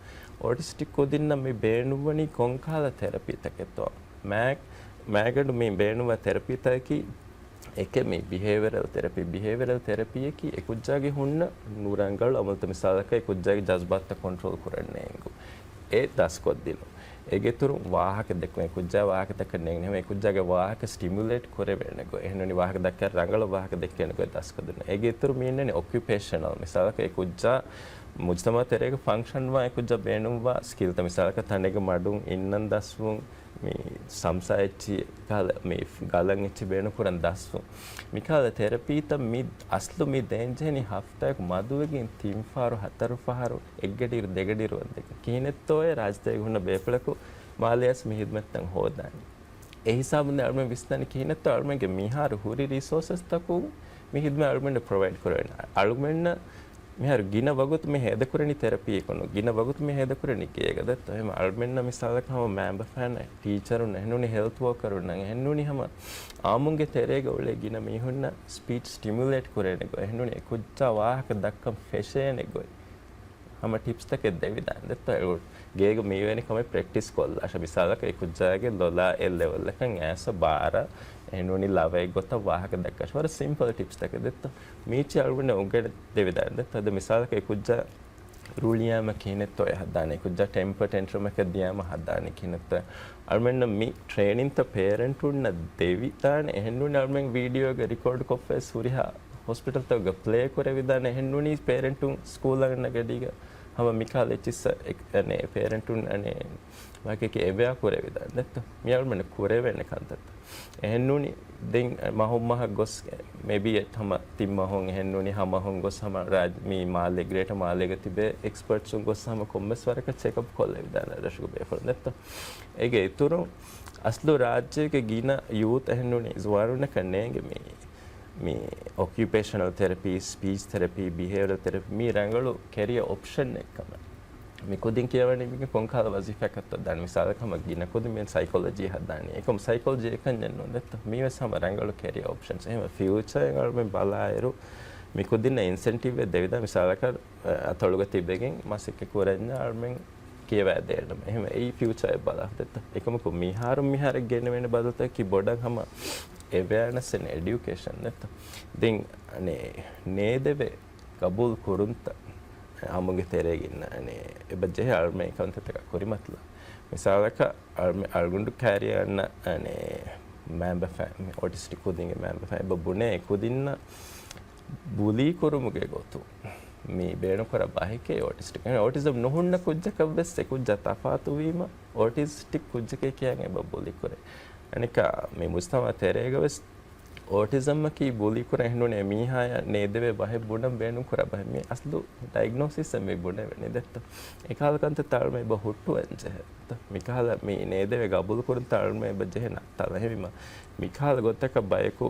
އޯޓިސްޓިކް ކުދިންނަށް މި ބޭނުންވަނީ ކޮންކަހަލަ ތެރަޕީތަކެއްތޯ؟ މާ-، މާގަނޑު މި ބޭނުންވާ ތެރަޕީތަކަކީ އެކެއް މި ބިހޭވިއަރަލް ތެރަޕީ. ބިހޭވިއަރަލް ތެރަޕީއަކީ އެކުއްޖާގެ ހުންނަ ނުރަނގަޅު އަމަލުތައް، މިސާލަކަށް އެކުއްޖާގެ ޖަޒްބާތުތައް ކޮންޓްރޯލް ކުރަން ނޭނގު އެ ދަސްކޮށްދިނުން. އޭގެ އިތުރުން ވާހަކަ ދެއްކުން، އެކުއްޖާ ވާހަކަ ދައްކަން ނޭނގުން، އެކުއްޖާގެ ވާހަކަ ސްޓިމިއުލޭޓް ކުރެވޭނެ ގޮތް، އެހެންނޫނީ ވާހަކަ ދައްކަން ރަނގަޅަށް ވާހަކަ ދެއްކޭނެ ގޮތް ދަސްކޮށްދިނުން. އޭގެ އިތުރު މި އިންނަނީ އޮކިއުޕޭޝަނަލް، މިސާލަކަށް އެކުއްޖާ މުޖްތަމަޢު ތެރޭގަ ފަންކްޝަންވާ އެކުއްޖާ ބޭނުންވާ ސްކިލްތައް، މިސާލަކަށް ތަނެއްގަ މަޑުން އިންނަން ދަސްވުން، މި ސަމްސާ އެއްޗި ކަހަލަ މި ގަލަން އެއްޗި ބޭނުން ކުރަން ދަސްވުން. މިކަހަލަ ތެރަޕީތައް މި އަސްލު މި ދޭންޖެހެނީ ހަފްތާއަކު މަދުވެގެން ތިން ފަހަރު ހަތަރު ފަހަރު އެއްގަޑިއިރު ދެގަޑިއިރު ވަންދެން. ކިހިނެއްތޯއޭ ރާއްޖޭގަ ހުންނަ ބޭފުޅަކު މާލެ އައިސް މި ހިދުމަތްތައް ހޯދާނީ؟ އެ ހިސާބުން އަޅުމެން ވިސްނާނީ ކިހިނެއްތޯ އަޅުމެންގެ މިހާރު ހުރި ރިސޯސަސްތަކުން މި ހިދުމަތް އަޅުމެންނަށް ޕްރޮވައިޑް ކުރެވޭނެ. އަޅުމެންނަށް މިހާރު ގިނަ ވަގުތު މި ހޭދަކުރަނީ ތެރަޕީއަކުން، ގިނަ ވަގުތު މި ހޭދަކުރަނީ ގޭގަ ދެއްތޯ. އެހެން އަޅުމެންނަށް މިސާލަކަށް ހަމަ މައިންބަފައިންނަށް، ޓީޗަރުންނަށް، އެހެންނޫނީ ހެލްތު ވޯކަރުންނަށް، އެހެންނޫނީ ހަމަ އާއްމުންގެ ތެރޭގަ އުޅޭ ގިނަ މީހުންނަށް ސްޕީޗް ސްޓިމިއުލޭޓް ކުރޭނެ ގޮތް، އެހެންނޫނީ އެ ކުއްޖާ ވާހަކަ ދައްކަން ފެށޭނެ ގޮތް. ހަމަ ޓިޕްސްތަކެއް ދެވިދާނެ ދެއްތޯ. ގޭގަ މިވެނި ކަމެއް ޕްރެކްޓިސް ކޮށްލާށޭ. މިސާލަކަށް އެ ކުއްޖާގެ ލޮލާ އެ ލެވެލްއަކަށް އައިސް ބާރަށް އެހެންނޫނީ ލަވައެއް ގޮތަށް ވާހަކަ ދައްކާށޭ. ވަރަށް ސިމްޕަލް ޓިޕްސްތަކެއް ދެއްތޯ. މީޗި އަޅުގަނޑަށް އުނގެނެ ދެވިދާނެ ދެއްތޯ. އަދި މިސާލަކަށް އެ ކުއްޖާ ރުޅިޔާމަ ކިހިނެއްތޯ އެ ހައްދާނީ، ކުއްޖާ ޓެމްޕަ ޓެންޓްރަމަކަށް ދިޔާމަ ހައްދާނީ ކިހިނެއްތޯ. އަޅުމެންނަށް މި ޓްރޭނިންތައް ޕޭރެންޓުންނަށް ދެވިދާނެ. އެހެންނޫނީ އަޅުމެން ވީޑިއޯގަ ރިކޯޑް ކޮށްފައިސް ހުރިހާ ހޮސްޕިޓަލްތަކުގަ ޕްލޭ ކުރެވިދާނެ. އެހެންނޫނީ ޕޭރެންޓުން ސްކޫލް އަންނަ ގަޑީގަ ހަމަ މިކަހަލަ އެއްޗިއްސަށް އެ-، އަނެ، ޕޭރެންޓުން އަނެ، ވާހަކައަކީ އެވެއާ ކުރެވިދާނެ ދެއްތޯ. މި އަޅުމެންނަށް ކުރެވޭނެ ކަންތައްތައް. އެހެންނޫނީ ދެން މަހުން މަހަށް ގޮސް، މޭބީ އެއް ހަމަ ތިން މަހުން އެހެންނޫނީ ހަ މަހުން ގޮސް ހަމަ ރާއްޖެ މި މާލޭ، ގްރޭޓަ މާލޭގަ ތިބޭ އެކްސްޕަޓްސުން ގޮސް ހަމަ ކޮންމެސް ވަރަކަށް ޗެކަޕް ކޮށްލެވިދާނެ ރަށުގެ ބޭފުޅުން ދެއްތޯ. އޭގެ އިތުރުން އަސްލު ރާއްޖޭގެ ގިނަ ޔޫތް އެހެންނޫނީ ޒުވާނުންނަކަށް ނޭނގެ މި، މި އޮކިއުޕޭޝަނަލް ތެރަޕީ، ސްޕީޗް ތެރަޕީ، ބިހޭވިއަރަލް ތެރަޕީ، މި ރަނގަޅު ކެރިއަ އޮޕްޝަންއެއް ކަމަށް. މި ކުދިން ކިޔަވަނީ މީގެ ކޮންކަހަލަ ވަޒީފާއެއް ހައްދާނީ. މިސާލަކަށް ހަމަ ގިނަ ކުދިން މި ސައިކޮލޮޖީ ހައްދާނީ. އެކަމު ސައިކޮލޮޖީ އެކަންޏެއް ނޫން ދެއްތޯ. މީވެސް ހަމަ ރަނގަޅު ކެރިއަ އޮޕްޝަންސް. އެހެން ފިއުޗާއިން އަޅުމެން ބަލާއިރު، މި ކުދިންނަށް އިންސެންޓިވްއެއް ދެވިދާ، މިސާލަކަށް، އަތޮޅުގަ ތިބެގެން މަސައްކަތް ކުރަންޏާ އަޅުމެން ކިޔަވައިދޭނަމަ. އެހެން އެއީ ފިއުޗާއެއް ބަލާ ދެއްތޯ. އެކަމަކު މިހާރު މިހާރަށް ގެނެވޭނެ ބަދަލުތަކަކީ ބޮޑަށް ހަމަ އެވެއާނެސް އެންޑް އެޑިއުކޭޝަން ދެއްތޯ. ދެން އަނެ، ނޭދެވޭ ގަބޫލު ކުރުންތައް އާއްމުންގެ ތެރޭގަ އިންނަ އަނެ، އެބަ ޖެހޭ އަޅުމެން ކަންތައްތަކާ ކުރިމަތިލާ. މިސާލަކަށް އަޅުމެ-، އަޅުގަނޑު ކައިރިއަށް އަންނަ އަނެ، މައިންބަފައިން، އޮޓިސްޓިކް ކުދިންގެ މައިންބަފައިން އެބަ ބުނޭ އެ ކުދިންނަށް ބުލީ ކުރުމުގެ ގޮތުން މި ބޭނުންކުރާ ބަހެކޭ އޮޓިސްޓިކް. އޮޓިޒަމް ނުހުންނަ ކުއްޖަކަށް ވެސް އެ ކުއްޖާ ތަފާތުވީމަ، އޮޓިސްޓިކް ކުއްޖެކޭ ކިޔަން އެބަ ބުލީ ކުރޭ. އަނެއްކާ މި މުޖްތަމަޢު ތެރޭގަ ވެސް އޯޓިޒަމްއަކީ ބުލީ ކުރަން އެހެންނޫނީ އެ މީހާޔަށް ނޭދެވޭ ބަހެއް ބުނަން ބޭނުން ކުރާ ބަހެއް. މި އަސްލު ޑައިގްނޯސިސްއެއް މި ބުނެވެނީ ދެއްތޯ. އެކަހަލަ ކަންތައްތައް އަޅުމެން އެބަ ހުއްޓުވަން ޖެހޭ. މިކަހަލަ މި ނޭދެވޭ ގަބޫލު ކުރުންތައް އަޅުމެން އެބަ ޖެހޭ ނައްތާލަން. އެހެންވީމަ މިކަހަލަ ގޮތަކަށް ބަޔަކު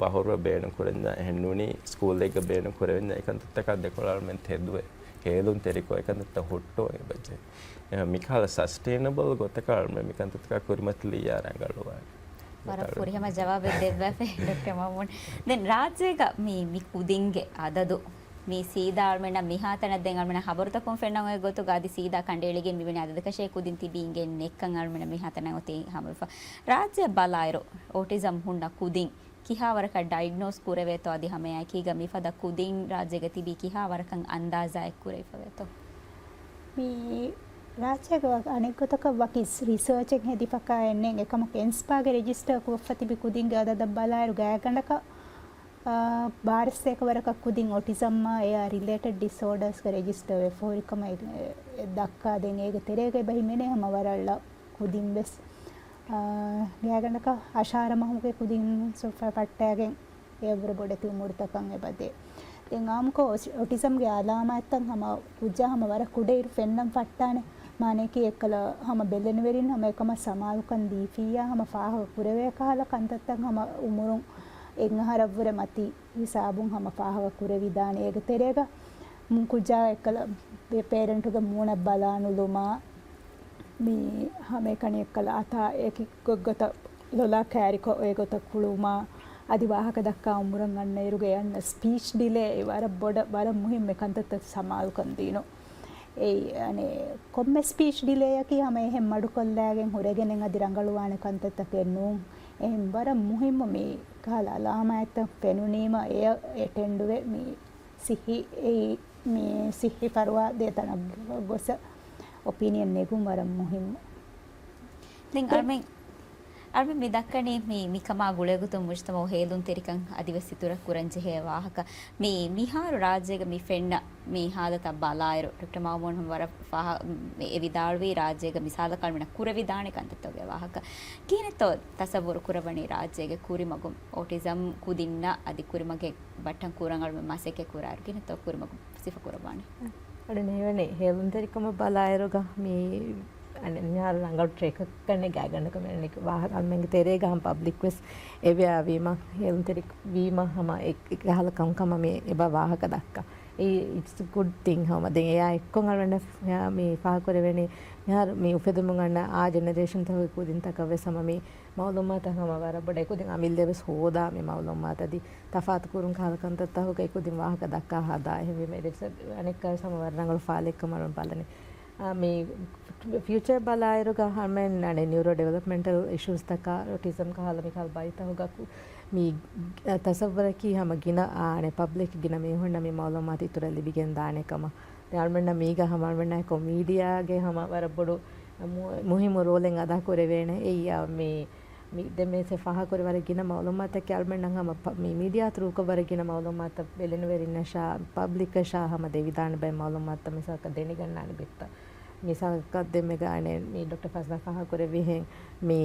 ބަހުރުވަ ބޭނުން ކުރަންޏާ އެހެންނޫނީ ސްކޫލެއްގަ ބޭނުން ކުރެވެންޏާ އެކަންތައްތަކާ ދެކޮޅަށް އަޅުމެން ތެދުވެ ހޭލުންތެރިކޮށް އެކަންތައްތައް ހުއްޓުވަން އެބަ ޖެހޭ. އެހެން މިކަހަލަ ސަސްޓެއިނަބަލް ގޮތަކަށް އަޅުމެން މިކަންތައްތަކާ ކުރިމަތިލިއްޔާ ރަނގަޅުވާނެ. ވަރަށް ފުރިހަމަ ޖަވާބެއް ދެއްވާފަ ޑޮކްޓަރ މައުމޫން. ދެން ރާއްޖޭގަ މި، މި ކުދިންގެ އަދަދު މި ސީދާ އަޅުމެންނަށް މިހާތަނަށް ދެން އަޅުމެންނަށް ހަބަރުތަކުން ފެންނަން އޮތް ގޮތުގަ އަދި ސީދާ ކަނޑައެޅިގެން މިވެނި އަދަދަކަށޭ ކުދިން ތިބީ އިނގެން ނެއްކަން އަޅުމެންނަށް މިހާތަނަށް އޮތީ ހަމަވެފަ. ރާއްޖެއަށް ބަލާއިރު އޯޓިޒަމް ހުންނަ ކުދިން ކިހާވަރަކަށް ޑައިގްނޯސް ކުރެވޭތޯ އަދި ހަމައެކީގަ މިފަދަ ކުދިން ރާއްޖޭގަ ތިބީ ކިހާވަރަކަށް އަންދާޒާއެއް ކުރެވިފަވޭތޯ؟ މި ރާއްޖޭގަ ވަ-، އަނެއްގޮތަކަށް ވަކި ރިސާޗެއް ހެދިފަކާ އެއްނެއް. އެކަމަކު އެންސްޕާގެ ރެޖިސްޓަރ ކުރައްފަ ތިބި ކުދިންގެ އަދަދަށް ބަލާއިރު ގާތްގަނޑަކަށް، އާ، ބާރަ ސޭކަވަރަކަށް ކުދިން އޮޓިޒަމްއާ އެއާ ރިލޭޓެޑް ޑިސޯޑާސްގަ ރެޖިސްޓަރ ވެފަ ހުރިކަމަށް އެ-، އެ-، ދައްކާ ދެން އޭގެ ތެރޭގަ އެބަ ހިމެނޭ ހަމަ ވަރަށް ލަ-، ކުދިން ވެސް. އާ، ގާތްގަނޑަކަށް އަށާރަ މަހުގެ ކުދިން ސުފަ ފައްޓައިގެން އެއަށްވުރެ ބޮޑެތި އުމުރުތަކަށް އެބަދޭ. ދެން އާއްމުކޮށް އޮޓި-، އޮޓިޒަމްގެ އަލާމާތްތައް ހަމަ ކުއްޖާ ހަމަ ވަރަށް ކުޑައިރު ފެންނަން ފައްޓާނެ. މާނައަކީ އެއްކަލަ ހަމަ ބެލެނިވެރިން ހަމަ އެކަމަށް ސަމާލުކަން ދީފިއްޔާ ހަމަ ފާހަގަ ކުރެވޭ ކަހަލަ ކަންތައްތައް ހަމަ އުމުރުން އެއްއަހަރަށްވުރެ މަތި ހިސާބުން ހަމަ ފާހަގަ ކުރެވިދާނެ. އޭގެ ތެރޭގަ މު-، ކުއްޖާ އެއްކަލަ ޕޭ-، ޕޭރެންޓުގެ މޫނަށް ބަލާނުލުމާ، މި ހަމައެކަނި އެއްކަލަ އަތާ އެކި ގޮތްގޮތަށް ލޮލާ ކައިރިކޮށް އެގޮތަށް ކުޅުވުމާ، އަދި ވާހަކަ ދައްކާ އުމުރަށް އަންނައިރުގެ އަންނަ ސްޕީޗް ޑިލޭ ވަރަށް ބޮޑަށް، ވަރަށް މުހިންމު ކަންތައްތައް ސަމާލުކަން ދީނު. އެއީ، އަނެ، ކޮންމެ ސްޕީޗް ޑިލޭއަކީ ހަމަ އެހެން މަޑުކޮށްލާގެން ހުރެގެނެއް އަދި ރަނގަޅުވާނެ ކަންތައްތަކެއް ނޫން. އެހެން ވަރަށް މުހިންމު މި ކަހަލަ އަލާމާތްތައް ފެނުނީމަ އެޔަށް އެޓެންޑުވެ މި ސިއްހީ، އެއީ، މި ސިއްހީ ފަރުވާ ދޭ ތަނަށް ގޮސް އޮޕީނިއަން ނެގުން ވަރަށް މުހިންމު. ދެން އަޅުމެން އަޅުމެން މި ދައްކަނީ މި، މިކަމާ ގުޅޭގޮތުން މުޖްތަމަޢު ހޭލުންތެރިކަން އަދިވެސް އިތުރަށް ކުރަންޖެހޭ ވާހަކަ. މި، މިހާރު ރާއްޖޭގަ މި ފެންނަ މި ހާލަތަށް ބަލާއިރު، ޑޮކްޓަރ މައުމޫން ހަމަ ވަރަށް ފަހަ، މި އެ ވިދާޅުވީ ރާއްޖޭގަ މިސާލަކަށް އަޅުމެންނަށް ކުރެވިދާނެ ކަންތައްތަކުގެ ވާހަކަ. ކިހިނެއްތޯ ތަސައްވުރު ކުރައްވަނީ ރާއްޖޭގެ ކުރިމަގުން އޯޓިޒަމް ކުދިންނަށް އަދި ކުރިމަގެއް ބައްޓަން ކުރަން އަޅުމެން މަސައްކަތް ކުރާއިރު ކިހިނެއްތޯ ކުރިމަގުން ސިފަ ކުރައްވާނީ؟ އަޅުގަނޑު ހީވަނީ ހޭލުންތެރިކަމަށް ބަލާއިރުގަ މި އަނެއް މިހާރު ރަނގަޅު ޓްރެކަކަށް ނެގާގަނޑަކަށް މި ވާހަކަ އަޅުމެންގެ ތެރޭގަ ހަމަ ޕަބްލިކް ވެސް އެވެއާ ވީމަ، ހޭލުންތެރި ވީމަ ހަމަ އެ، އެކަހަލަ ކަންކަމަށް މި އެބަ ވާހަކަ ދައްކާ. އެއީ އިޓްސް ގުޑް ތިން ހަމަ. ދެން އެއާ އެއްކޮށް އަޅުގަނޑަށް މި ފާހަގަކުރެވެނީ މިހާރު މި އުފެދެމުން އަންނަ އާ ޖެނެރޭޝަންތަކުގެ ކުދިންތަކަށް ވެސް ހަމަ މި މައުލޫމާތަށް ހަމަ ވަރަށް ބޮޑަށް އެކުދިން އަމިއްލަ ވެސް ހޯދާ މި މައުލޫމާތަށް އަދި ތަފާތު ކުރުން ކަހަލަ ކަންތައްތަކުގަ އެކުދިން ވާހަކަ ދައްކާ ހަދާ. އެހެންވީމަ އެ ދެސް އަނެއްކާ ހަމަ ވަރަށް ރަނގަޅު ފާލެއްކަމަށް ބަލަނީ. އާ، މި ފިއުޗަރ ބަލާއިރުގަ ހަމައެއް އަނެއް ނިއުރޯ ޑިވެލޮޕްމެންޓަލް އިޝޫސްތަކާ އޮޓިޒަމް ކަހަލަ މިކަހަލަ ބައިތަކުގަ ކު-، މި ތަސައްވަރަކީ ހަމަ ގިނަ އާނެ ޕަބްލިކް ގިނަ މީހުންނަށް މި މައުލޫމާތު އިތުރަށް ލިބިގެން ދާނެ ކަމަށް. ދެން އަޅުމެންނަށް މީގަ ހަމަ އަޅުމެންނަށް މީޑިއާގެ ހަމަ ވަރަށް ބޮޑު މު-، މުހިއްމު ރޯލެއް އަދާ ކުރެވޭނެ. އެއްޔާ މި، މި ދެން މި ފާހަގަކުރި ވަރަށް ގިނަ މައުލޫމާތަކެއް އަޅުމެންނަށް ހަމަ ޕ-، މި މީޑިއާ ތުރޫކޮށް ވަރަށް ގިނަ މައުލޫމާތަށް ބެލެނިވެރިންނަށާ ޕަބްލިކަށާ ހަމަ ދެވިދާނެ ބައެއް މައުލޫމާތުތައް މިސާލަކަށް ދެނެގަންނާނެ ބިއްތަ. މިސާލަކަށް ދެން މެގާނެ މި ޑޮކްޓަރ ފަޒްލާ ފާހަގަކުރެއްވިހެން މި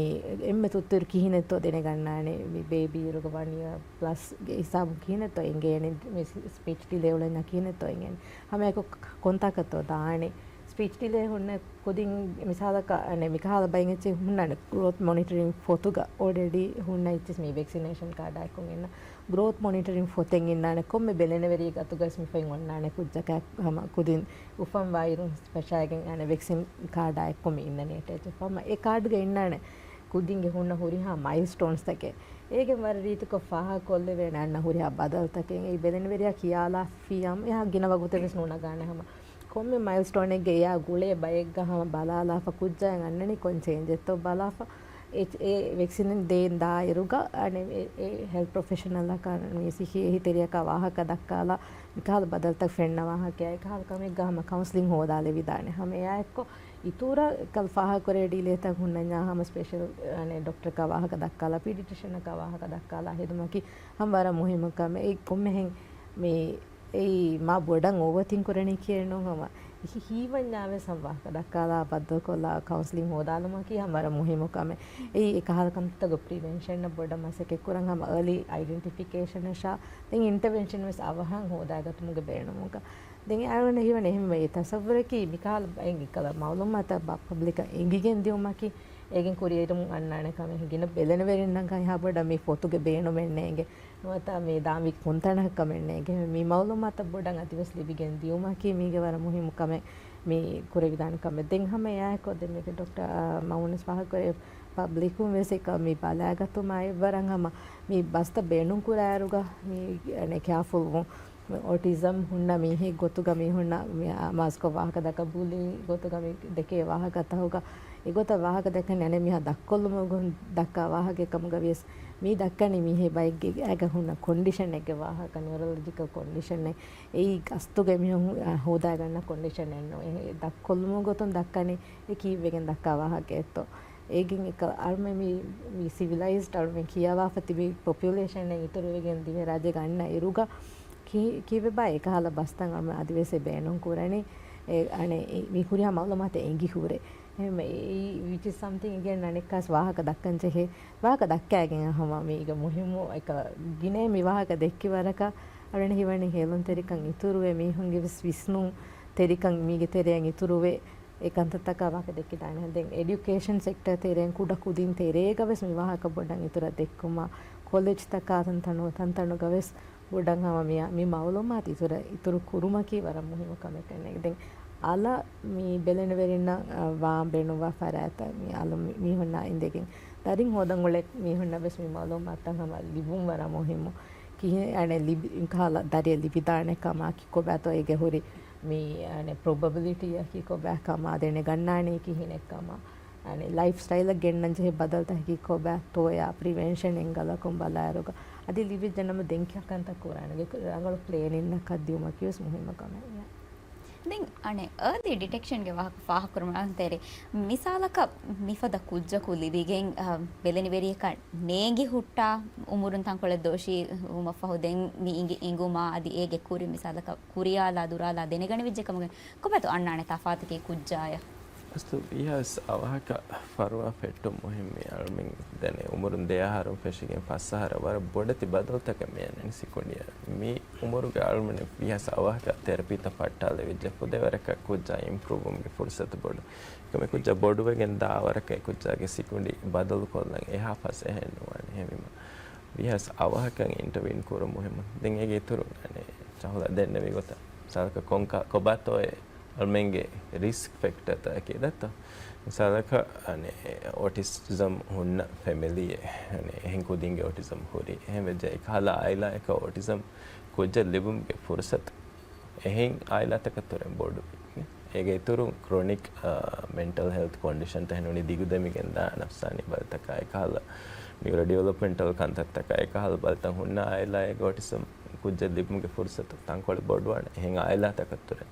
އެންމެ ތުއްތުރު ކިހިނެއްތޯ ދެނެގަންނާނެ މި ބޭބީ އިރުގަ ވަން އިޔާ ޕްލަސްގެ ހިސާބު ކިހިނެއްތޯ އެނގޭނެ މި ސް-، ސްޕީޗް ޑިލޭ އުޅެންޏާ ކިހިނެއްތޯ އެނގޭނެ. ހަމައެކު ކޮންތާކަށްތޯ ދާނެ. ސްޕީޗް ޑިލޭ ހުންނަ ކުދިން މިސާލަކަށް އަނެއް މިކަހަލަ ބައެއް އެއްޗެއް ހުންނާނެ ގްރޯތް މޮނިޓަރިން ފޮތުގަ އޯލްރެޑީ ހުންނަ އެއްޗެއް މި ވެކްސިނޭޝަން ކާޑާ އެއްކޮށް އިންނަ ގްރޯތް މޮނިޓަރިން ފޮތެއް އިންނާނެ ކޮންމެ ބެލެނިވެރިއެއްގެ އަތުގަސް މި ފޮތް އޮންނާނެ ކުއްޖަކާ ހަމަ ކުދިން އުފަންވާ އިރުން ފަށާގެން އަނެއް ވެކްސިން ކާޑާ އެއްކޮށް މި އިންނަނީ އެއްޗެއް. ހަމަ އެ ކާޑުގަ އިންނާނެ ކުދިންގެ ހުންނަ ހުރިހާ މައިލްސްޓޯންސްތަކެއް. އޭގެން ވަރަށް ރީތިކޮށް ފާހަގަކޮށްލެވޭނެ އަންނަ ހުރިހާ ބަދަލުތަކެއް. އެއީ ބެލެނިވެރިޔާ ކިޔާލާފިޔާމު އެހާ ގިނަ ވަގުތެއް ވެސް ނުނަގާނެ ހަމަ. ކޮންމެ މައިލްސްޓޯނެއްގެ އެއާ ގުޅޭ ބައެއްގަ ހަމަ ބަލާލާފަ ކުއްޖާއަށް އަންނަނީ ކޮން ޗޭންޖެއްތޯ ބަލާފަ. އެ، އެ ވެކްސިން ދޭން ދާއިރުގަ އަނެއް އެ، އެ ހެލްތް ޕްރޮފެޝަނަލްއަކަށް މި ސިހީ އެހީތެރިޔަކާ ވާހަކަ ދައްކާލާ މިކަހަލަ ބަދަލުތައް ފެންނަ ވާހަކައާ އެކަހަލަ ކަމެއްގަ ހަމަ ކައުންސިލިން ހޯދާލެވިދާނެ. ހަމަ އެއާއެއްކޮށް އިތުރަށް ކަލް ފާހަގަކުރޭ ޑިލޭތައް ހުންނަންޏާ ހަމަ ސްޕެޝަލް އަނެއް ޑޮކްޓަރަކާ ވާހަކަ ދައްކާލާ، ޕީޑިޓިޝަނަކާ ވާހަކަ ދައްކާލާ ހެދުމަކީ ހަމަ ވަރަށް މުހިއްމު ކަމެއް. އެއީ ކޮންމެހެން މި އެއީ މާ ބޮޑަށް އޯވަތިން ކުރަނީ ކިޔެއް ނޫން ހަމަ. އެހި ހީވަންޏާ ވެސް ހަމަ ވާހަކަ ދައްކާލާ ބައްދަލުކޮށްލާ ކައުންސިލިން ހޯދާލުމަކީ ހަމަ ވަރަށް މުހިއްމު ކަމެއް. އެއީ އެކަހަލަ ކަންތައްތަކުގެ ޕްރިވެންޝަނަށް ބޮޑަށް މަސައްކަތް ކުރަން ހަމަ އާލީ އައިޑެންޓިފިކޭޝަނަށާ ދެން އިންޓަވެންޝަން ވެސް އަވަހަށް ހޯދާގަތުމުގެ ބޭނުމުގަ. ދެން އަޅުގަނޑަށް ހީވަނީ އެހެންވެ އެ ތަސައްވުރަކީ މިކަހަލަ ބައެއް ކަލަ މައުލޫމާތައް ބަ-، ޕަބްލިކަށް އެނގިގެން ދިއުމަކީ އޭގެން ކުރިއެރުމުން އަންނާނެ ކަމެއް. ގިނަ ބެލެނިވެރިންނަށް ކަން އެހާ ބޮޑަށް މި ފޮތުގެ ބޭނުމެއް ނޭނގެ. ނުވަތަ މި ދާންވީ ކޮންތަނަކަށް ކަމެއް ނޭނގެ. މި މައުލޫމާތައް ބޮޑަށް އަދިވެސް ލިބިގެން ދިއުމަކީ މީގެ ވަރަށް މުހިއްމު ކަމެއް މި ކުރެވިދާނެ ކަމެއް. ދެން ހަމަ އެއާއެކު ދެން މީގެ ޑޮކްޓަރ، އާ، މައުނަސް ފާހަގަކުރޭ ޕަބްލިކުން ވެސް އެކަ މި ބަލާގަތުމާ އެއްވަރަށް ހަމަ މި ބަސްތައް ބޭނުން ކުރާއިރުގަ މި އަނެއް ކެއާފުލް ވުން. އޮޓިޒަމް ހުންނަ މީހެއް ގޮތުގަ މީހުންނަށް މި މާޒްކޮށް ވާހަކަ ދައްކާ ބުލީ ގޮތުގަ މި ދެކޭ ވާހަކަތަކުގަ އެގޮތަށް ވާހަކަ ދައްކަނީ އަނެއް މީހާ ދަށްކޮށްލުމުގެ ދައްކާ ވާހަކައެއް ކަމުގަ ވިޔަސް މީ ދައްކަނީ މީހެއް ބައެއްގެ އޭގަ ހުންނަ ކޮންޑިޝަނެއްގެ ވާހަކަ، ނިއުރޮލޮޖިކަލް ކޮންޑިޝަނެއް. އެއީ ގަސްތުގެ މީހުން ހޯދާގަންނަ ކޮންޑިޝަނެއް ނޫން. އެ ދަށްކޮށްލުމުގެ ގޮތުން ދައްކަނީ އެ ކީއްވެގެން ދައްކާ ވާހަކައެއްތޯ. އޭގެން އެކަ އަޅުމެން މި، މި ސިވިލައިޒްޑް އަޅުމެން ކިޔަވާފަ ތިބި ޕޮޕިއުލޭޝަނެއް އިތުރުވެގެން ދިވެހިރާއްޖޭގަ އަންނަ އިރުގަ ކީ-، ކީއްވެބާ އެކަހަލަ ބަސްތައް އަޅުމެން އަދިވެސް ބޭނުން ކުރަނީ. އެ، އަނެއް އެ، މި ހުރިހާ މައުލޫމާތެއް އެނގި ހުރޭ. އެހެން އެއީ ވިޗް އިޒް ސަމްތިން އެގެން އަނެއްކާސް ވާހަކަ ދައްކަން ޖެހޭ. ވާހަކަ ދައްކައިގެން ހަމަ މީގެ މުހިއްމު އެކަ ގިނައިން މި ވާހަކަ ދެއްކި ވަރަކަށް އަޅުގަނޑަށް ހީވަނީ ހޭލުންތެރިކަން އިތުރުވެ މީހުންގެ ވެސް ވިސްނުން ތެރިކަން މީގެ ތެރެއަށް އިތުރުވެ އެ ކަންތައްތަކާ ވާހަކަ ދެއްކިދާނެ. ދެން އެޑިއުކޭޝަން ސެކްޓަރ ތެރެއިން ކުޑަ ކުދިން ތެރޭގަ ވެސް މި ވާހަކަ ބޮޑަށް އިތުރަށް ދެއްކުމަށް ކޮލެޖްތަކާ ތަންތަނު ތަންތަނުގަ ވެސް ބޮޑަށް ހަމަ މި، މި މައުލޫމާތު އިތުރަށް، އިތުރު ކުރުމަކީ ވަރަށް މުހިއްމު ކަމެއް ކަންނޭނގެ. ދެން އަލަށް މި ބެލެނިވެރިންނަށް، އަ، ވާން ބޭނުންވާ ފަރާތްތައް މި އަލު މި، މީހުންނާ އިނދެގެން ދަރިން ހޯދަން އުޅޭ މީހުންނަށް ވެސް މި މައުލޫމާތުތައް ހަމަ ލިބުން ވަރަށް މުހިއްމު. ކިހިނެއް އަނެއް ލިބި، ކަހަލަ ދަރިއެއް ލިބިދާނެ ކަމާ ކިކޮބާތޯ އޭގެ ހުރި މި އަނެއް ޕްރޮބަބިލިޓީއަކީ ކިކޮބާ ކަމާ ދެނެގަންނާނީ ކިހިނެއް ކަމާ. އަނެއް ލައިފް ސްޓައިލަށް ގެންނަން ޖެހޭ ބަދަލުތަކަކީ ކޮބާތޯޔާ ޕްރިވެންޝަން އެންގަލަކުން ބަލާއިރުގަ އަދި ލިބިއްޖެ ނަމަ ދެން ކިހާ ކަންތައް ކުރާނެ ރަނގަޅު ޕްލޭނިންއަކަށް ދިއުމަކީ ވެސް މުހިއްމު ކަމެއް. ދެން އަނެއް އާލީ ޑިޓެކްޝަންގެ ވާހަކަ ފާހަގަކުރުމަށް ތެރޭ. މިސާލަކަށް މިފަދަ ކުއްޖަކު ލިބިގެން، އަ، ބެލެނިވެރިޔަކަށް ނޭނގި ހުއްޓާ އުމުރުން ތަންކޮޅެއް ދޯށީ ވުމަށްފަހު ދެން މި އިނގި-، އިނގުމާ އަދި އޭގެ ކުރިން މިސާލަކަށް ކުރިޔާލާ ދުރާލާ ދެނެގަނެވިއްޖެ ކަމުގެ ކޮބާތޯ އަންނާނެ ތަފާތަކީ ކުއްޖާޔަށް؟ އަސްލު ވީހާވެސް އަވަހަކަށް ފަރުވާ ފެއްޓުން މުހިންމު. އަޅުމެން ދެނެ އުމުރުން ދެ އަހަރުން ފެށިގެން ފަސް އަހަރަށް ވަރަށް ބޮޑެތި ބަދަލުތަކެއް މި އަންނަނީ ސިކުނޑިއަށް. މި އުމުރުގެ އަޅުމެން ވީހާވެސް އަވަހަކަށް ތެރަޕީތައް ފައްޓާލެވިއްޖެ ފުދޭވަރަކަށް ކުއްޖާ އިމްޕްރޫވްވުމުގެ ފުރުސަތު ބޮޑު. އެކަމަކު ކުއްޖާ ބޮޑުވެގެން ދާ ވަރަކަށް އެ ކުއްޖާގެ ސިކުނޑި ބަދަލުކޮށްލަން އެހާ ފަސޭހައެއް ނުވާނެ. އެހެންވީމަ ވީހާވެސް އަވަހަކަށް އިންޓަވީން ކުރުން މުހިއްމު. ދެން އޭގެ އިތުރުން އަނެއް ޝަހުލާ ދެންނެވި ގޮތަށް މިސާލަކަށް ކޮންކަ-، ކޮބާތޯއޭ އަޅުމެންގެ ރިސްކް ފެކްޓަރތަކަކީ ދައްތޯ؟ މިސާލަކަށް އަނެއް އޮޓިސްޓިޒަމް ހުންނަ ފެމިލީއެއް، އަނެއް އެހެން ކުދިންގެ އޮޓިޒަމް ހުރި. އެހެން ވެއްޖެ އެކަހަލަ އާއިލާއަކަށް އޮޓިޒަމް ކުއްޖެއް ލިބުމުގެ ފުރުސަތު އެހެން އާއިލާތަކަށް ތުރެން ބޮޑުވި. އޭގެ އިތުރުން ކްރޮނިކް، އާ، މެންޓަލް ހެލްތް ކޮންޑިޝަންތައް އެހެންނޫނީ ދިގުދެމިގެން ދާ ނަފްސާނީ ބަލިތަކާ އެކަހަލަ ނިއުރޯ ޑިވެލޮޕްމެންޓަލް ކަންތައްތަކާ އެކަހަލަ ބަލިތައް ހުންނަ އާއިލާއެއްގެ އޮޓިޒަމް ކުއްޖެއް ލިބުމުގެ ފުރުސަތު ތަންކޮޅެއް ބޮޑުވާނެ އެހެން އާއިލާތަކަށް ތުރެ.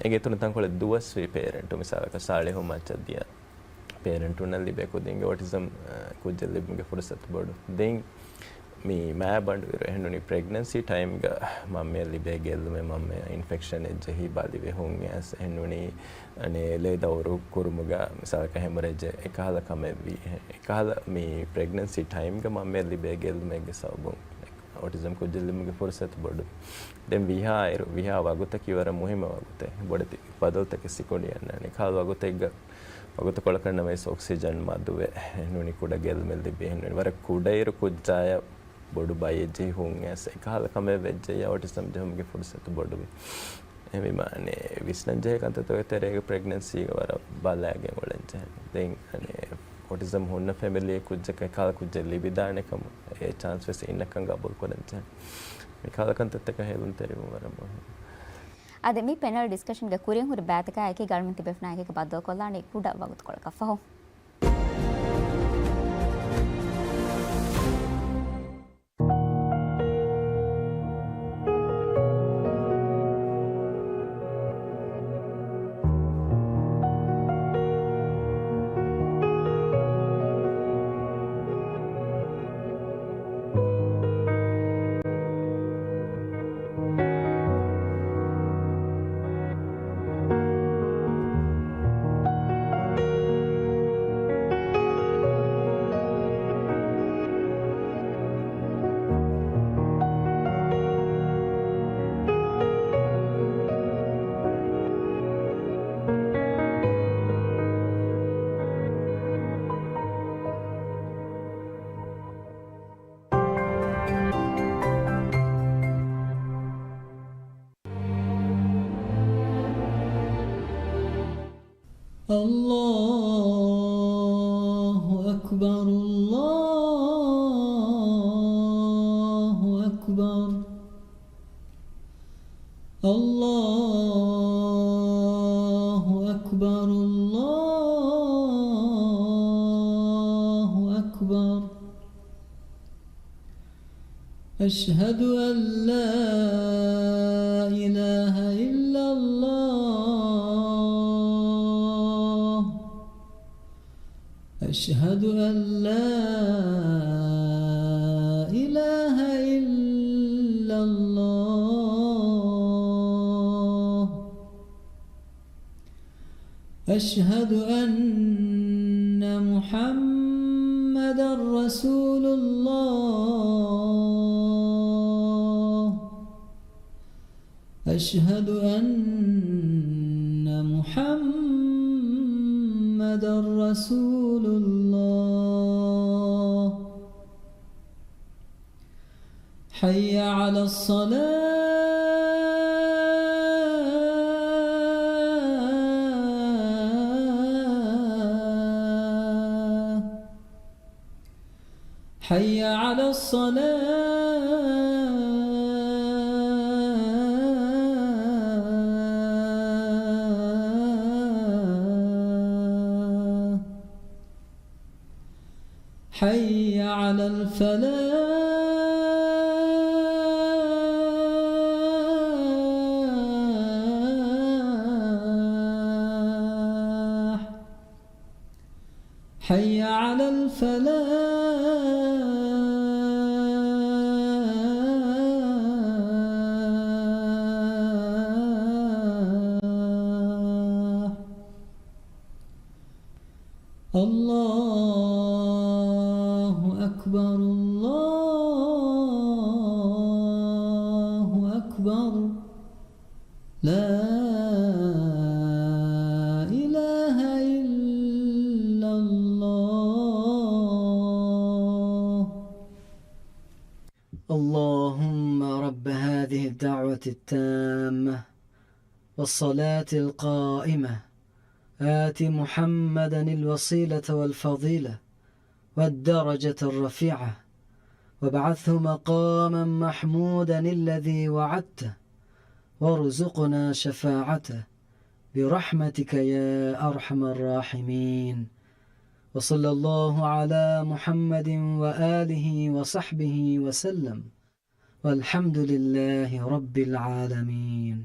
އޭގެ އިތުރުން ތަންކޮޅެއް ދުވަސްވީ ޕޭރެންޓު މިސާލަކަށް ސާޅީހު މައްޗަށް ދިޔަ ޕޭރެންޓުންނަށް ލިބޭ ކުދިންގެ އޮޓިޒަމް، އަ، ކުއްޖެއް ލިބުމުގެ ފުރުސަތު ބޮޑު. ދެން މި މާ ބަނޑު އިރު އެހެންނޫނީ ޕްރެގްނެންސީ ޓައިމްގަ މަންމަޔަށް ލިބޭ ގެއްލުމެއް މަންމަޔަށް އިންފެކްޝަނެއް ޖެހި ބަލިވެ ހުން އައިސް އެހެންނޫނީ އަނެއް ލޭ ދައުރު ކުރުމުގަ މިސާލަކަށް ހެމަރޭޖެއް އެކަހަލަ ކަމެއްވީ. އެކަހަލަ މި ޕްރެގްނެންސީ ޓައިމްގަ މަންމަޔަށް ލިބޭ ގެއްލުމެއްގެ ސަބަބުން އޮޓިޒަމް ކުއްޖެއް ލިބުމުގެ ފުރުސަތު ބޮޑު. ދެން ވީހާ އިރު، ވީހާ ވަގުތަކީ ވަރަށް މުހިއްމު ވަގުތެއް. ބޮޑެތި ބަދަލުތަކެއް ސިކުނޑި އަންނާނެ. އެކަހަލަ ވަގުތެއްގަ ވަގުތުކޮޅަކަށް ނަމަވެސް އޮކްސިޖަން މަދުވެ، އެހެންނޫނީ ކުޑަ ގެއްލުމެއް ލިބި، އެހެންނޫނީ ވަރަށް ކުޑައިރު ކުއްޖާޔަށް ބޮޑު ބައެއް ޖެހި ހުން އައިސް އެކަހަލަ ކަމެއް ވެއްޖެއްޔާ އޮޓިޒަމް ޖެހުމުގެ ފުރުސަތު ބޮޑުވި. އެހެންވީމަ އަނެއް ވިސްނަން ޖެހޭ ކަންތައްތަކުގެ ތެރޭގަ ޕްރެގްނެންސީގަ ވަރަށް ބަލައިގެން އުޅެން ޖެހޭ. ދެން އަނެއް އޮޓިޒަމް ހުންނަ ފެމިލީއެއް ކުއްޖަކަށް އެކަހަލަ ކުއްޖެއް ލިބިދާނެ ކަމަށް އެ ޗާންސް ވެސް އިންނަކަން ގަބޫލުކުރަން ޖެހޭ. މިކަހަލަ ކަންތައްތަކަށް ހެލުންތެރިވުން ވަރަށް މުހިންމު. އާދެ، މި ޕެނަލް ޑިސްކަޝަންގެ ކުރިން ހުރި ބައިތަކާއެކީ އަޅުމެން ތިބޭފުޅުންނާ އެކީގަ ބައްދަލުކޮށްލާނީ ކުޑަ ވަގުތުކޮޅަކަށް ފަހު. الله أكبر، الله أكبر، الله أكبر، الله أكبر. أشهد أن لا إله إلا الله. أشهد أن لا إله إلا الله. أشهد أن محمدا رسول الله. أشهد أن محمدا رسول الله. حي على الصلاة. حي على الصلاة. حي على الفلاح. حي على الفلاح. الله أكبر، الله أكبر. لا إله إلا الله. اللهم رب هذه الدعوة التامة والصلاة القائمة، آت محمدا الوسيلة والفضيلة والدرجة الرفيعة، وابعثه مقاما محمودا الذي وعدته، وارزقنا شفاعته، برحمتك يا أرحم الراحمين. وصلى الله على محمد وآله وصحبه وسلم. والحمد لله رب العالمين.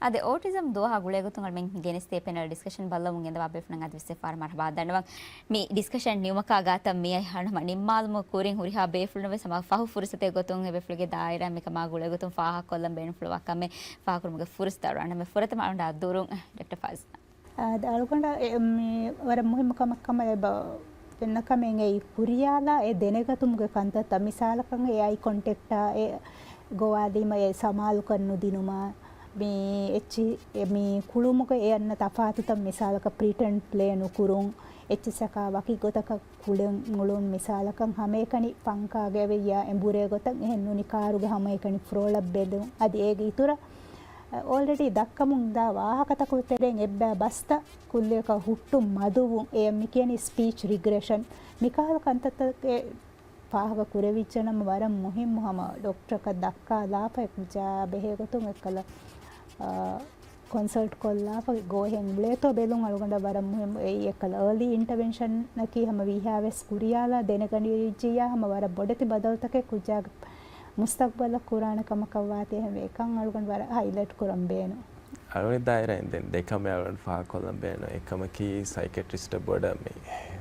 އަދި އޯޓިޒަމް ދުވަހާ ގުޅޭގޮތުން އަޅުމެން ގެނެސްދޭ ޕެނަލް ޑިސްކަޝަން ބައްލަވަމުން ގެންދަވާ ބޭފުޅުން އަދިވެސް އެއްފަހަރު މަރުޙަބާ ދަންނަވަން. މި ޑިސްކަޝަން ނިމުމަކާ ގާތަށް މިއައި ހަނުމަ ނިންމާލުމުގެ ކުރިން ހުރިހާ ބޭފުޅުން ވެސް ހަމަ ފަހު ފުރުސަތެއް ގޮތުން އެބޭފުޅުގެ ދާއިރާ މިކަމާ ގުޅޭގޮތުން ފާހަގަކޮށްލަން ބޭނުންފުޅުވާ ކަމެއް ފާހަގަކުރުމުގެ ފުރުސަތު އަޅުވާނަމޭ. ފުރަތަމަ އަޅުގަނޑާ ދުރުން ޑޮކްޓަރ ފާޒިލާ. އާދެ، އަޅުގަނޑަށް އެ، މި ވަރަށް މުހިއްމު ކަމެއް ކަމަށް އެބަ ފެންނަ ކަމެއް އެއީ ހުރިހާލާ އެ ދެނެގަތުމުގެ ކަންތައްތައް، މިސާލަކަށް އެ އައި ކޮންޓެކްޓާ އެ ގޮވާލީމަ އެ ސަމާލުކަން ނުދިނުމާ، މި އެއްޗި، އެ މި ކުޅުމުގަ އެ އަންނަ ތަފާތުތައް، މިސާލަކަށް ޕްރިޓެންޑް ޕްލޭ ނުކުރުން، އެއްޗިއްސަކާ ވަކި ގޮތަކަށް ކުޅެން އުޅުން، މިސާލަކަށް ހަމައެކަނި ފަންކާގައި ވެއްޔާ އެނބުރޭ ގޮތަށް އެހެން ނޫނީ ކާރުގަ ހަމައެކަނި ފްލޯލަށް ބެލުން. އަދި އޭގެ އިތުރަށް އޯލްރެޑީ ދައްކަމުން ދާ ވާހަކަތަކުގެ ތެރެއިން އެއްބައި ބަސްތައް ކުއްލިއަކަށް ހުއްޓުން މަދުވުން، އެ މި ކިޔަނީ ސްޕީޗް ރިގްރެޝަން. މިކަހަލަ ކަންތައްތަކެއް ފާހަގަ ކުރެވިއްޖެ ނަމަ، ވަރަށް މުހިއްމު ހަމަ ޑޮކްޓަރަކަށް ދައްކާލާފަ އެކުއްޖާ ބެހޭ ގޮތުން އެއްކަލަ، އާ، ކޮންސަލްޓް ކޮށްލާފަ ގޯހެން އުޅޭތޯ ބެލުން އަޅުގަނޑަށް ވަރަށް މުހިއްމު. އެއީ އެއްކަލަ އާލީ އިންޓަވެންޝަނަކީ ހަމަ ވީހާވެސް ކުރިޔާލާ ދެނެގަނޑިއްޖިއްޔާ ހަމަ ވަރަށް ބޮޑެތި ބަދަލުތަކެއް ކުއްޖާގެ މުސްތަގްބަލަށް ކުރާނެ ކަމަކަށް ވާތީ އެހެންވެ، އެކަން އަޅުގަނޑު ވަރަށް ހައިލައިޓް ކުރަން ބޭނުން. އަޅުގަނޑު ދާއިރާއިން ދެން ދެ ކަމެއް އަޅުގަނޑު ފާހަގަކޮށްލަން ބޭނުން. އެއްކަމަކީ ސައިކެޓްރިސްޓަށް ބޮޑަށް މި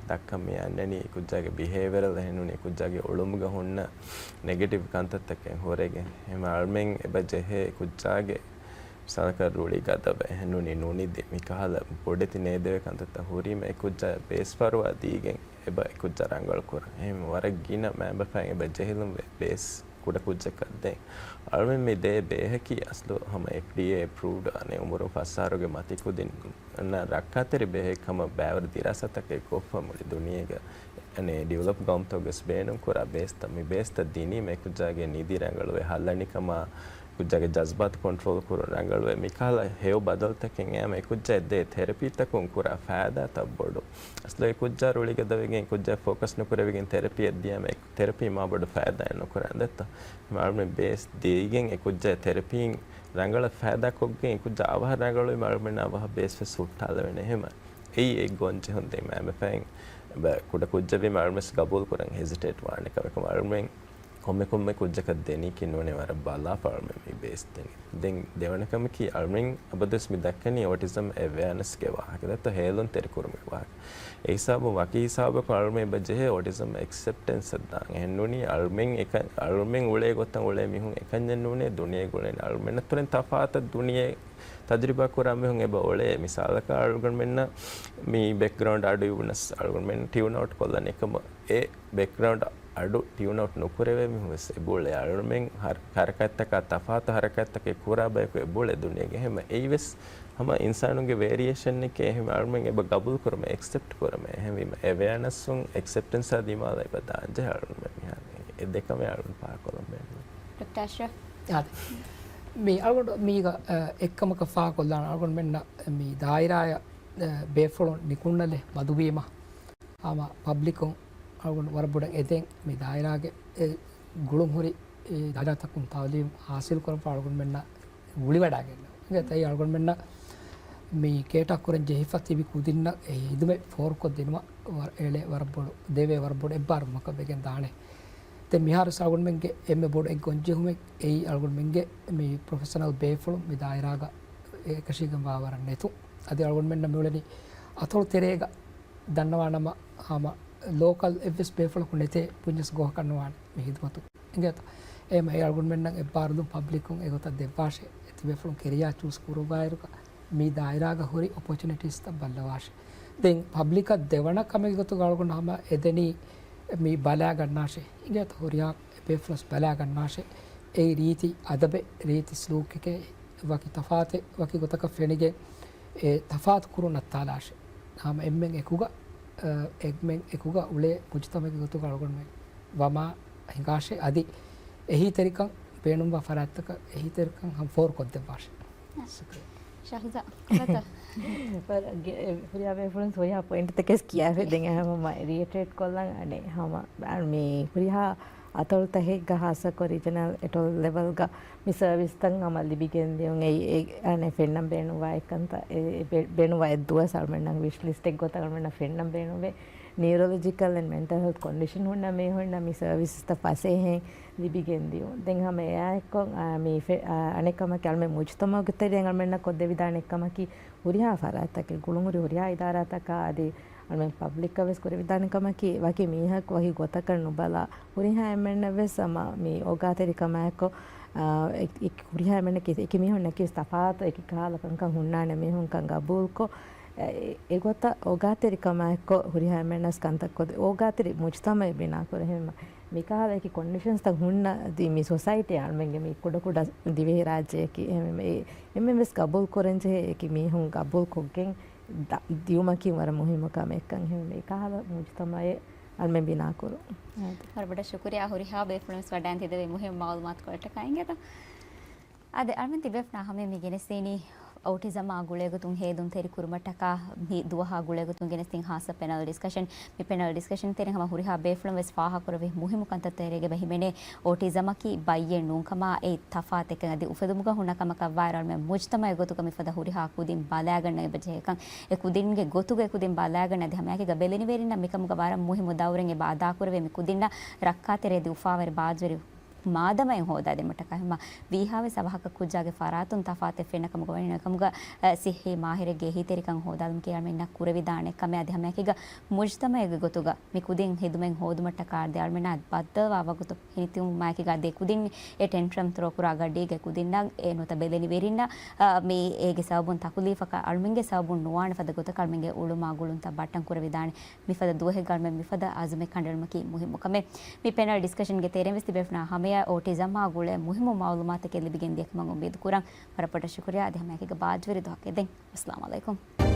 ދައްކަން މި އަންނަނީ ކުއްޖާގެ ބިހޭވިއަރަލް އެހެންނޫނީ ކުއްޖާގެ އުޅުމުގަ ހުންނަ ނެގެޓިވް ކަންތައްތަކެއް ހުރެގެން. އެހެން އަޅުމެން އެބަ ޖެހޭ ކުއްޖާގެ މިސާލަކަށް ރުޅި ގަދަވެ އެހެންނޫނީ ނުނިދި މިކަހަލަ ބޮޑެތި ނޭދެވޭ ކަންތައްތައް ހުރީމަ އެ ކުއްޖާ ބޭސް ފަރުވާ ދީގެން އެބަ އެ ކުއްޖާ ރަނގަޅު ކުރަން. އެހެން ވަރަށް ގިނަ މައިންބަފައިން އެބަ ޖެހިލުން ވެ ބޭސް ކުޑަ ކުއްޖަކަށް ދޭން. އަޅުމެން މި ދޭ ބޭހަކީ އަސްލު ހަމަ އެފްޑީއޭ އެޕްރޫވްޑް އަނެއް އުމުރުން ފަސް އަހަރުގެ މަތި ކުދިން އަންނަ ރައްކާތެރި ބޭހެއް ކަމަށް ބައިވަރު ދިރާސާތަކެއް ކޮށްފަ މުޅި ދުނިޔޭގަ އަނެއް ޑިވެލޮޕް ގައުމުތަކުގަސް ބޭނުން ކުރާ ބޭސްތައް މި ބޭސްތައް ދިނީމަ އެ ކުއްޖާގެ ނިދި ރަނގަޅުވެ ހައްލަނިކަމާ، ކުއްޖާގެ ޖަޒްބާތު ކޮންޓްރޯލް ކުރުން ރަނގަޅުވެ މިކަހަލަ ހެޔޮ ބަދަލުތަކެއް އައިމަ އެ ކުއްޖާ އެ ދޭ ތެރަޕީތަކުން ކުރާ ފައިދާތައް ބޮޑު. އަސްލު އެ ކުއްޖާ ރުޅިގަދަވެގެން ކުއްޖާ ފޯކަސް ނުކުރެވިގެން ތެރަޕީއަށް ދިޔައިމަ އެ ތެރަޕީ މާ ބޮޑު ފައިދާއެއް ނުކުރާނެ ދެއްތޯ. އަޅުމެން ބޭސް ދީގެން އެ ކުއްޖާ ތެރަޕީން ރަނގަޅަށް ފައިދާ ކޮށްގެން އެ ކުއްޖާ އަވަހަށް ރަނގަޅުވީމަ އަޅުމެންނަށް އަވަހަށް ބޭސް ވެސް ހުއްޓާލެވޭނެ އެހެމަ. އެއީ އެ ގޮން ޖެހުން ދެން މައިންބަފައިން ކުޑަ ކުއްޖެއްވީމަ އަޅުމެން ވެސް ގަބޫލު ކުރަން ހެޒިޓޭޓް ވާނެ ކަމެއް ކަމަށް އަޅުމެން ކޮންމެ ކޮންމެ ކުއްޖަކަށް ދެނީކީ ނޫނޭ ވަރަށް ބަލާފަ އަޅުމެން މި ބޭސް ދެނީ. ދެން ދެވަނަ ކަމަކީ އަޅުމެން އަބަދުވެސް މި ދައްކަނީ އޯޓިޒަމް އެވެއަނެސްގެ ވާހަކަ ދެއްތޯ ހޭލުންތެރި ކުރުމުގެ ވާހަކަ. އެ ހިސާބުން ވަކި ހިސާބަކުން އަޅުމެން އެބަ ޖެހޭ އޯޓިޒަމް އެކްސެޕްޓެންސަށް ދާން. އެހެން ނޫނީ އަޅުމެން އެކަން، އަޅުމެން އުޅޭ ގޮތަށް އުޅޭ މީހުން އެކަންޏެއް ނޫނޭ ދުނިޔޭގަ އުޅެން. އަޅުމެންނަށް ތުރެން ތަފާތަށް ދުނިޔެ ތަޖުރިބާ ކުރާ މީހުން އެބަ އުޅޭ. މިސާލަކަށް އަޅުގަނޑުމެންނަށް މި ބެކްގްރައުންޑް އަޑު އިވުނަސް އަޅުގަނޑުމެން ޓިއުން އައުޓް ކޮށްލަން އެކަމަ އެ ބެކްގްރައުންޑް އަޑު ޓިއުން އައުޓް ނުކުރެވޭ މީހުން ވެސް އެބައުޅޭ. އަޅުމެން ހަރަ-، ހަރަކާތްތަކާ ތަފާތު ހަރަކާތްތަކެއް ކުރާ ބަޔަކު އެބައުޅޭ ދުނިޔޭގެ. އެހެންވެ އެއީ ވެސް ހަމަ އިންސާނުންގެ ވޭރިއޭޝަންއެކޭ. އެހެންވެ އަޅުމެން އެބަ ގަބޫލު ކުރުމަށް، އެކްސެޕްޓް ކުރުމަށް. އެހެންވީމަ އެވެއަނަސްއުން އެކްސެޕްޓެންސާ ދިމާލަށް އެބަ ދާންޖެހޭ އަޅުމެން މިހާރު. އެ ދެކަމެއް އަޅުން ފާހަގަކޮށްލަން ބޭނުން. ޑޮކްޓަރ އަޝްރަފް. އާދެ. މި އަޅުގަނޑު މީގަ، އަ، އެއްކަމަކަށް ފާހަގަކޮށްލާނަން އަޅުގަނޑުމެންނަށް މި ދާއިރާއަށް، އަ، ބޭފުޅުން ނިކުންނަލެއް މަދުވީމަ، ހަމަ ޕަބްލިކުން އަޅުގަނޑު ވަރަށް ބޮޑަށް އެދެން މި ދާއިރާގެ އެ ގުޅުން ހުރި އެ ދަރަޖަތަކުން ތައުލީމް ހާސިލް ކުރަންފަ އަޅުގަނޑުމެންނަށް ގުޅިވަޑައިގެންނެވުން. އިނގޭތޯ އަޅުގަނޑުމެންނަށް މި ކޭޓާ ކުރަން ޖެހިފަ ތިބި ކުދިންނަށް އެ ހިދުމަތް ފޯރުކޮށްދިނުމަށް ވަރަށް އެޅޭ ވަރަށް ބޮޑު، ދެވޭ ވަރަށް ބޮޑު އެއްބާރުލުމަކަށް ވެގެން ދާނެ. ދެން މިހާރު އަޅުގަނޑުމެންގެ އެންމެ ބޮޑު އެއް ގޮންޖެހުމެއް އެއީ އަޅުގަނޑުމެންގެ މި ޕްރޮފެޝަނަލް ބޭފުޅުން މި ދާއިރާގަ އެކަށީގެންވާ ވަރަށް ނެތުން. އަދި އަޅުގަނޑުމެންނަށް މިއުޅެނީ އަތޮޅު ތެރޭގަ ދަންނަވާނަމަ ހަމަ ލޯކަލް އެއްވެސް ބޭފުޅަކު ނެތޭ ބުންޏަސް ގޯހަކަށް ނުވާނެ މި ހިދުމަތު. އިނގޭތޯ؟ އެހެންވެ އަޅުގަނޑުމެންނަށް އެއްބާރުލުން ޕަބްލިކުން އެގޮތަށް ދެއްވާށޭ. އެ ތިބޭފުޅުން ކެރިއާ ޗޫސް ކުރުވާއިރުގަ މި ދާއިރާގަ ހުރި އޮޕޮޗުނިޓީސްތައް ބައްލަވާށޭ. ދެން ޕަބްލިކަށް ދެވަނަ ކަމެއްގެ ގޮތުގަ އަޅުގަނޑު ހަމަ އެދެނީ މި ބަލާގަންނާށޭ. އިނގޭތޯ؟ ހުރިހާ ބޭފުޅުން ބަލާގަންނާށޭ. އެއީ ރީތި އަދަބެއް، ރީތި ސުލޫކެކޭ. ވަކި ތަފާތެއް ވަކި ގޮތަކަށް ފެނިގެން އެ ތަފާތު ކުރުން ނައްތާލާށޭ. ހަމަ އެންމެން އެކުގަ، އަ، އެންމެން އެކުގަ އުޅޭ މުޖުތަމަޢެއްގެ ގޮތުގަ އަޅުގަނޑުމެން ވަމާ ހިނގާށޭ. އަދި އެހީތެރިކަން ބޭނުންވާ ފަރާތްތަކަށް އެހީތެރިކަން ހަމަ ފޯރުކޮށްދެއްވާށޭ. ޝަހްޒާ، ކޮބާތަ؟ ފަރ-، ގެ-، ހުރިހާ ބޭފުޅުން ހުރިހާ ޕޮއިންޓްތަކެސް ކިޔާފަ ދެން ހަމަ ރީއިޓަރޭޓް ކޮށްލަން އަނެއް ހަމަ މި ހުރިހާ އަތޮޅުތަކެއްގަ ހާއްސަކޮށް ރީޖަނަލް އެޓޮލް ލެވެލްގަ މި ސަރވިސްތައް ހަމަ ލިބިގެން ދިޔުން އެއީ، އެ، އަނެއް ފެންނަން ބޭނުންވާ އެއްކަންތައް، އެ، އެ، ބޭ-، ބޭނުންވާ އެއްދުވަސް އަޅުމެންނަށް ވިޝް ލިސްޓެއް ގޮތަށް އަޅުމެންނަށް ފެންނަން ބޭނުންވޭ. ނިއުރޮލޮޖިކަލް އެންޑް މެންޓަލް ހެލްތް ކޮންޑިޝަން ހުންނަ މީހުންނަށް މި ސަރވިސްތައް ފަސޭހައިން ލިބިގެން ދިޔުން. ދެން ހަމަ އެއާއެއްކޮށް، އާ، މި ފެ-، އާ، އަނެއް ކަމަކީ އަޅުމެން މުޖުތަމަޢުގެ ތެރެއިން އަޅުމެންނަށް ކޮށްދެވިދާނެ އެއްކަމަކީ ހުރިހާ ފަރާތްތަކެއް، ގުޅުންހުރި ހުރިހާ އިދާރާތަކާ އަދި އަޅުމެން ޕަބްލިކަށް ވެސް ކުރެވިދާނެ ކަމަކީ، ވަކި މީހަކު ވަކި ގޮތަކަށް ނުބަލާ، ހުރިހާ އެންމެންނަށް ވެސް ހަމަ މި އޯގާތެރިކަމާއެކު، އާ، އެ-، އެ-، ހުރިހާ އެންމެންނަކީ އެކި މީހުންނަކީ ތަފާތު އެކި ކަހަލަ ކަންކަން ހުންނާނެ މީހުންކަން ގަބޫލުކޮށް، އެ-، އެގޮތަށް އޯގާތެރިކަމާއެކު ހުރިހާ އެންމެންނަސް ކަންތައް ކޮށްދޭ، އޯގާތެރި މުޖުތަމަޢެއް ބިނާކުރެވޭ. މިކަހަލަ އެކި ކޮންޑިޝަންސްތައް ހުންނަ ދީ މި ސޮސައިޓީ އަޅުމެންގެ މި ކުޑަކުޑަ ދިވެހިރާއްޖެއަކީ، އެ-، އެ-، އެންމެން ވެސް ގަބޫލު ކުރަންޖެހޭ އެކި މީހުން ގަބޫލު ކޮށްގެން ދ-، ދިޔުމަކީ ވަރަށް މުހިއްމު ކަމެއްކަން ހެން މި ކަހަލަ މުޖުތަމަޢެއް އަޅުމެން ބިނާކުރުން. ވަރަށް ބޮޑަށް ޝުކުރިއްޔާ ހުރިހާ ބޭފުޅުން ވެސް ވަޑައިން ތި ދެއްވި މުހިއްމު މަޢުލޫމާތުކޮޅަށްޓަކާ އިނގޭތަ؟ އާދެ، އަޅުމެން ތިބޭފުޅުންނާ ހަމަޔަށް މި ގެނެސްދިނީ އޯޓިޒަމާ ގުޅޭގޮތުން ހޭލުންތެރި ކުރުމަށްޓަކާ މި ދުވަހާ ގުޅޭގޮތުން ގެނެސްދިން ހާއްސަ ޕެނަލް ޑިސްކަޝަން. މި ޕެނަލް ޑިސްކަޝަން ތެރެއިން ހަމަ ހުރިހާ ބޭފުޅުން ވެސް ފާހަގަކުރެއްވި މުހިއްމު ކަންތައްތައް ތެރޭގަ އެބަ ހިމެނޭ އޯޓިޒަމަކީ ބައްޔެއް ނޫންކަމާ އެއީ ތަފާތެއްކަން އަދި އުފެދުމުގަ ހުންނަ ކަމަކަށްވާއިރު އަޅުމެން މުޖުތަމަޢެއް ގޮތުގަ މިފަދަ ހުރިހާ ކުދިން ބަލާގަންނަ އެބަޖެހޭކަން. އެ ކުދިންގެ ގޮތުގަ އެ ކުދިން ބަލާގަންނަ އަދި ހަމައެކީގަ ބެލެނިވެރިންނަށް މިކަމުގަ ވަރަށް މުހިއްމު ދައުރެއް އެބަ އަދާކުރެވޭ މި ކުދިންނަށް ރައްކާތެރި އަދި އުފާވެރި ބާއްޖަވެރި މާދަމައެއް ހޯދާދިނުމަށްޓަކާ ހަމަ ވީހާވެސް އަވަހަކަށް ކުއްޖާގެ ފަރާތުން ތަފާތެއް ފެންނަ ކަމުގަ ވަނީ ނަމަ ކަމުގަ، އަ، ސިއްހީ މާހިރެއްގެ އެހީތެރިކަން ހޯދާލުމަކީ އަޅުމެންނަށް ކުރެވިދާނެ ކަމެއް އަދި ހަމައެކީގަ މުޖުތަމަޢެއްގެ ގޮތުގަ މި ކުދިން ހިދުމަތް ހޯދުމަށްޓަކާ އަދި އަޅުމެންނާ ބައްދަލުވާ ވަގުތު ހިނިތުންވުމާއެކީގަ އަދި ކުދިން އެ ޓެންޓްރަމް ތުރޯކުރާ ގަޑީގެ ކުދިންނަށް އެ ނުވަތަ ބެލެނިވެރިންނަށް، އަ، މި އޭގެ ސަބަބުން ތަކުލީފަކަށް އަޅުމެންގެ ސަބަބުން ނުވާނެ ފަދަ ގޮތަކަށް އަޅުމެންގެ އުޅުމާ ގުޅުންތައް ބައްޓަން ކުރެވިދާނެ. މިފަދަ ދުވަހެއްގަ އަޅުމެން މިފަދަ އަޒުމެއް ކަނޑައެޅުމަކީ މުހިއްމު ކަމެއް. މި ޕެނަލް ޑިސްކަޝަންގެ ތެރެއިން ވެސް ތިބޭފުޅުންނާ ހަމަޔަށް އޯޓިޒަމާ ގުޅޭ މުހިއްމު މަޢުލޫމާތެއް ލިބިގެން ދިޔަ ކަމަށް އުއްމީދު ކުރަން. ވަރަށް ބޮޑަށް ޝުކުރިއްޔާ. އަދި ހަމައެކީގަ ބާއްޖަވެރި ދުވަހަކަށް އެދެން. އައްސަލާމު ޢަލައިކުމް.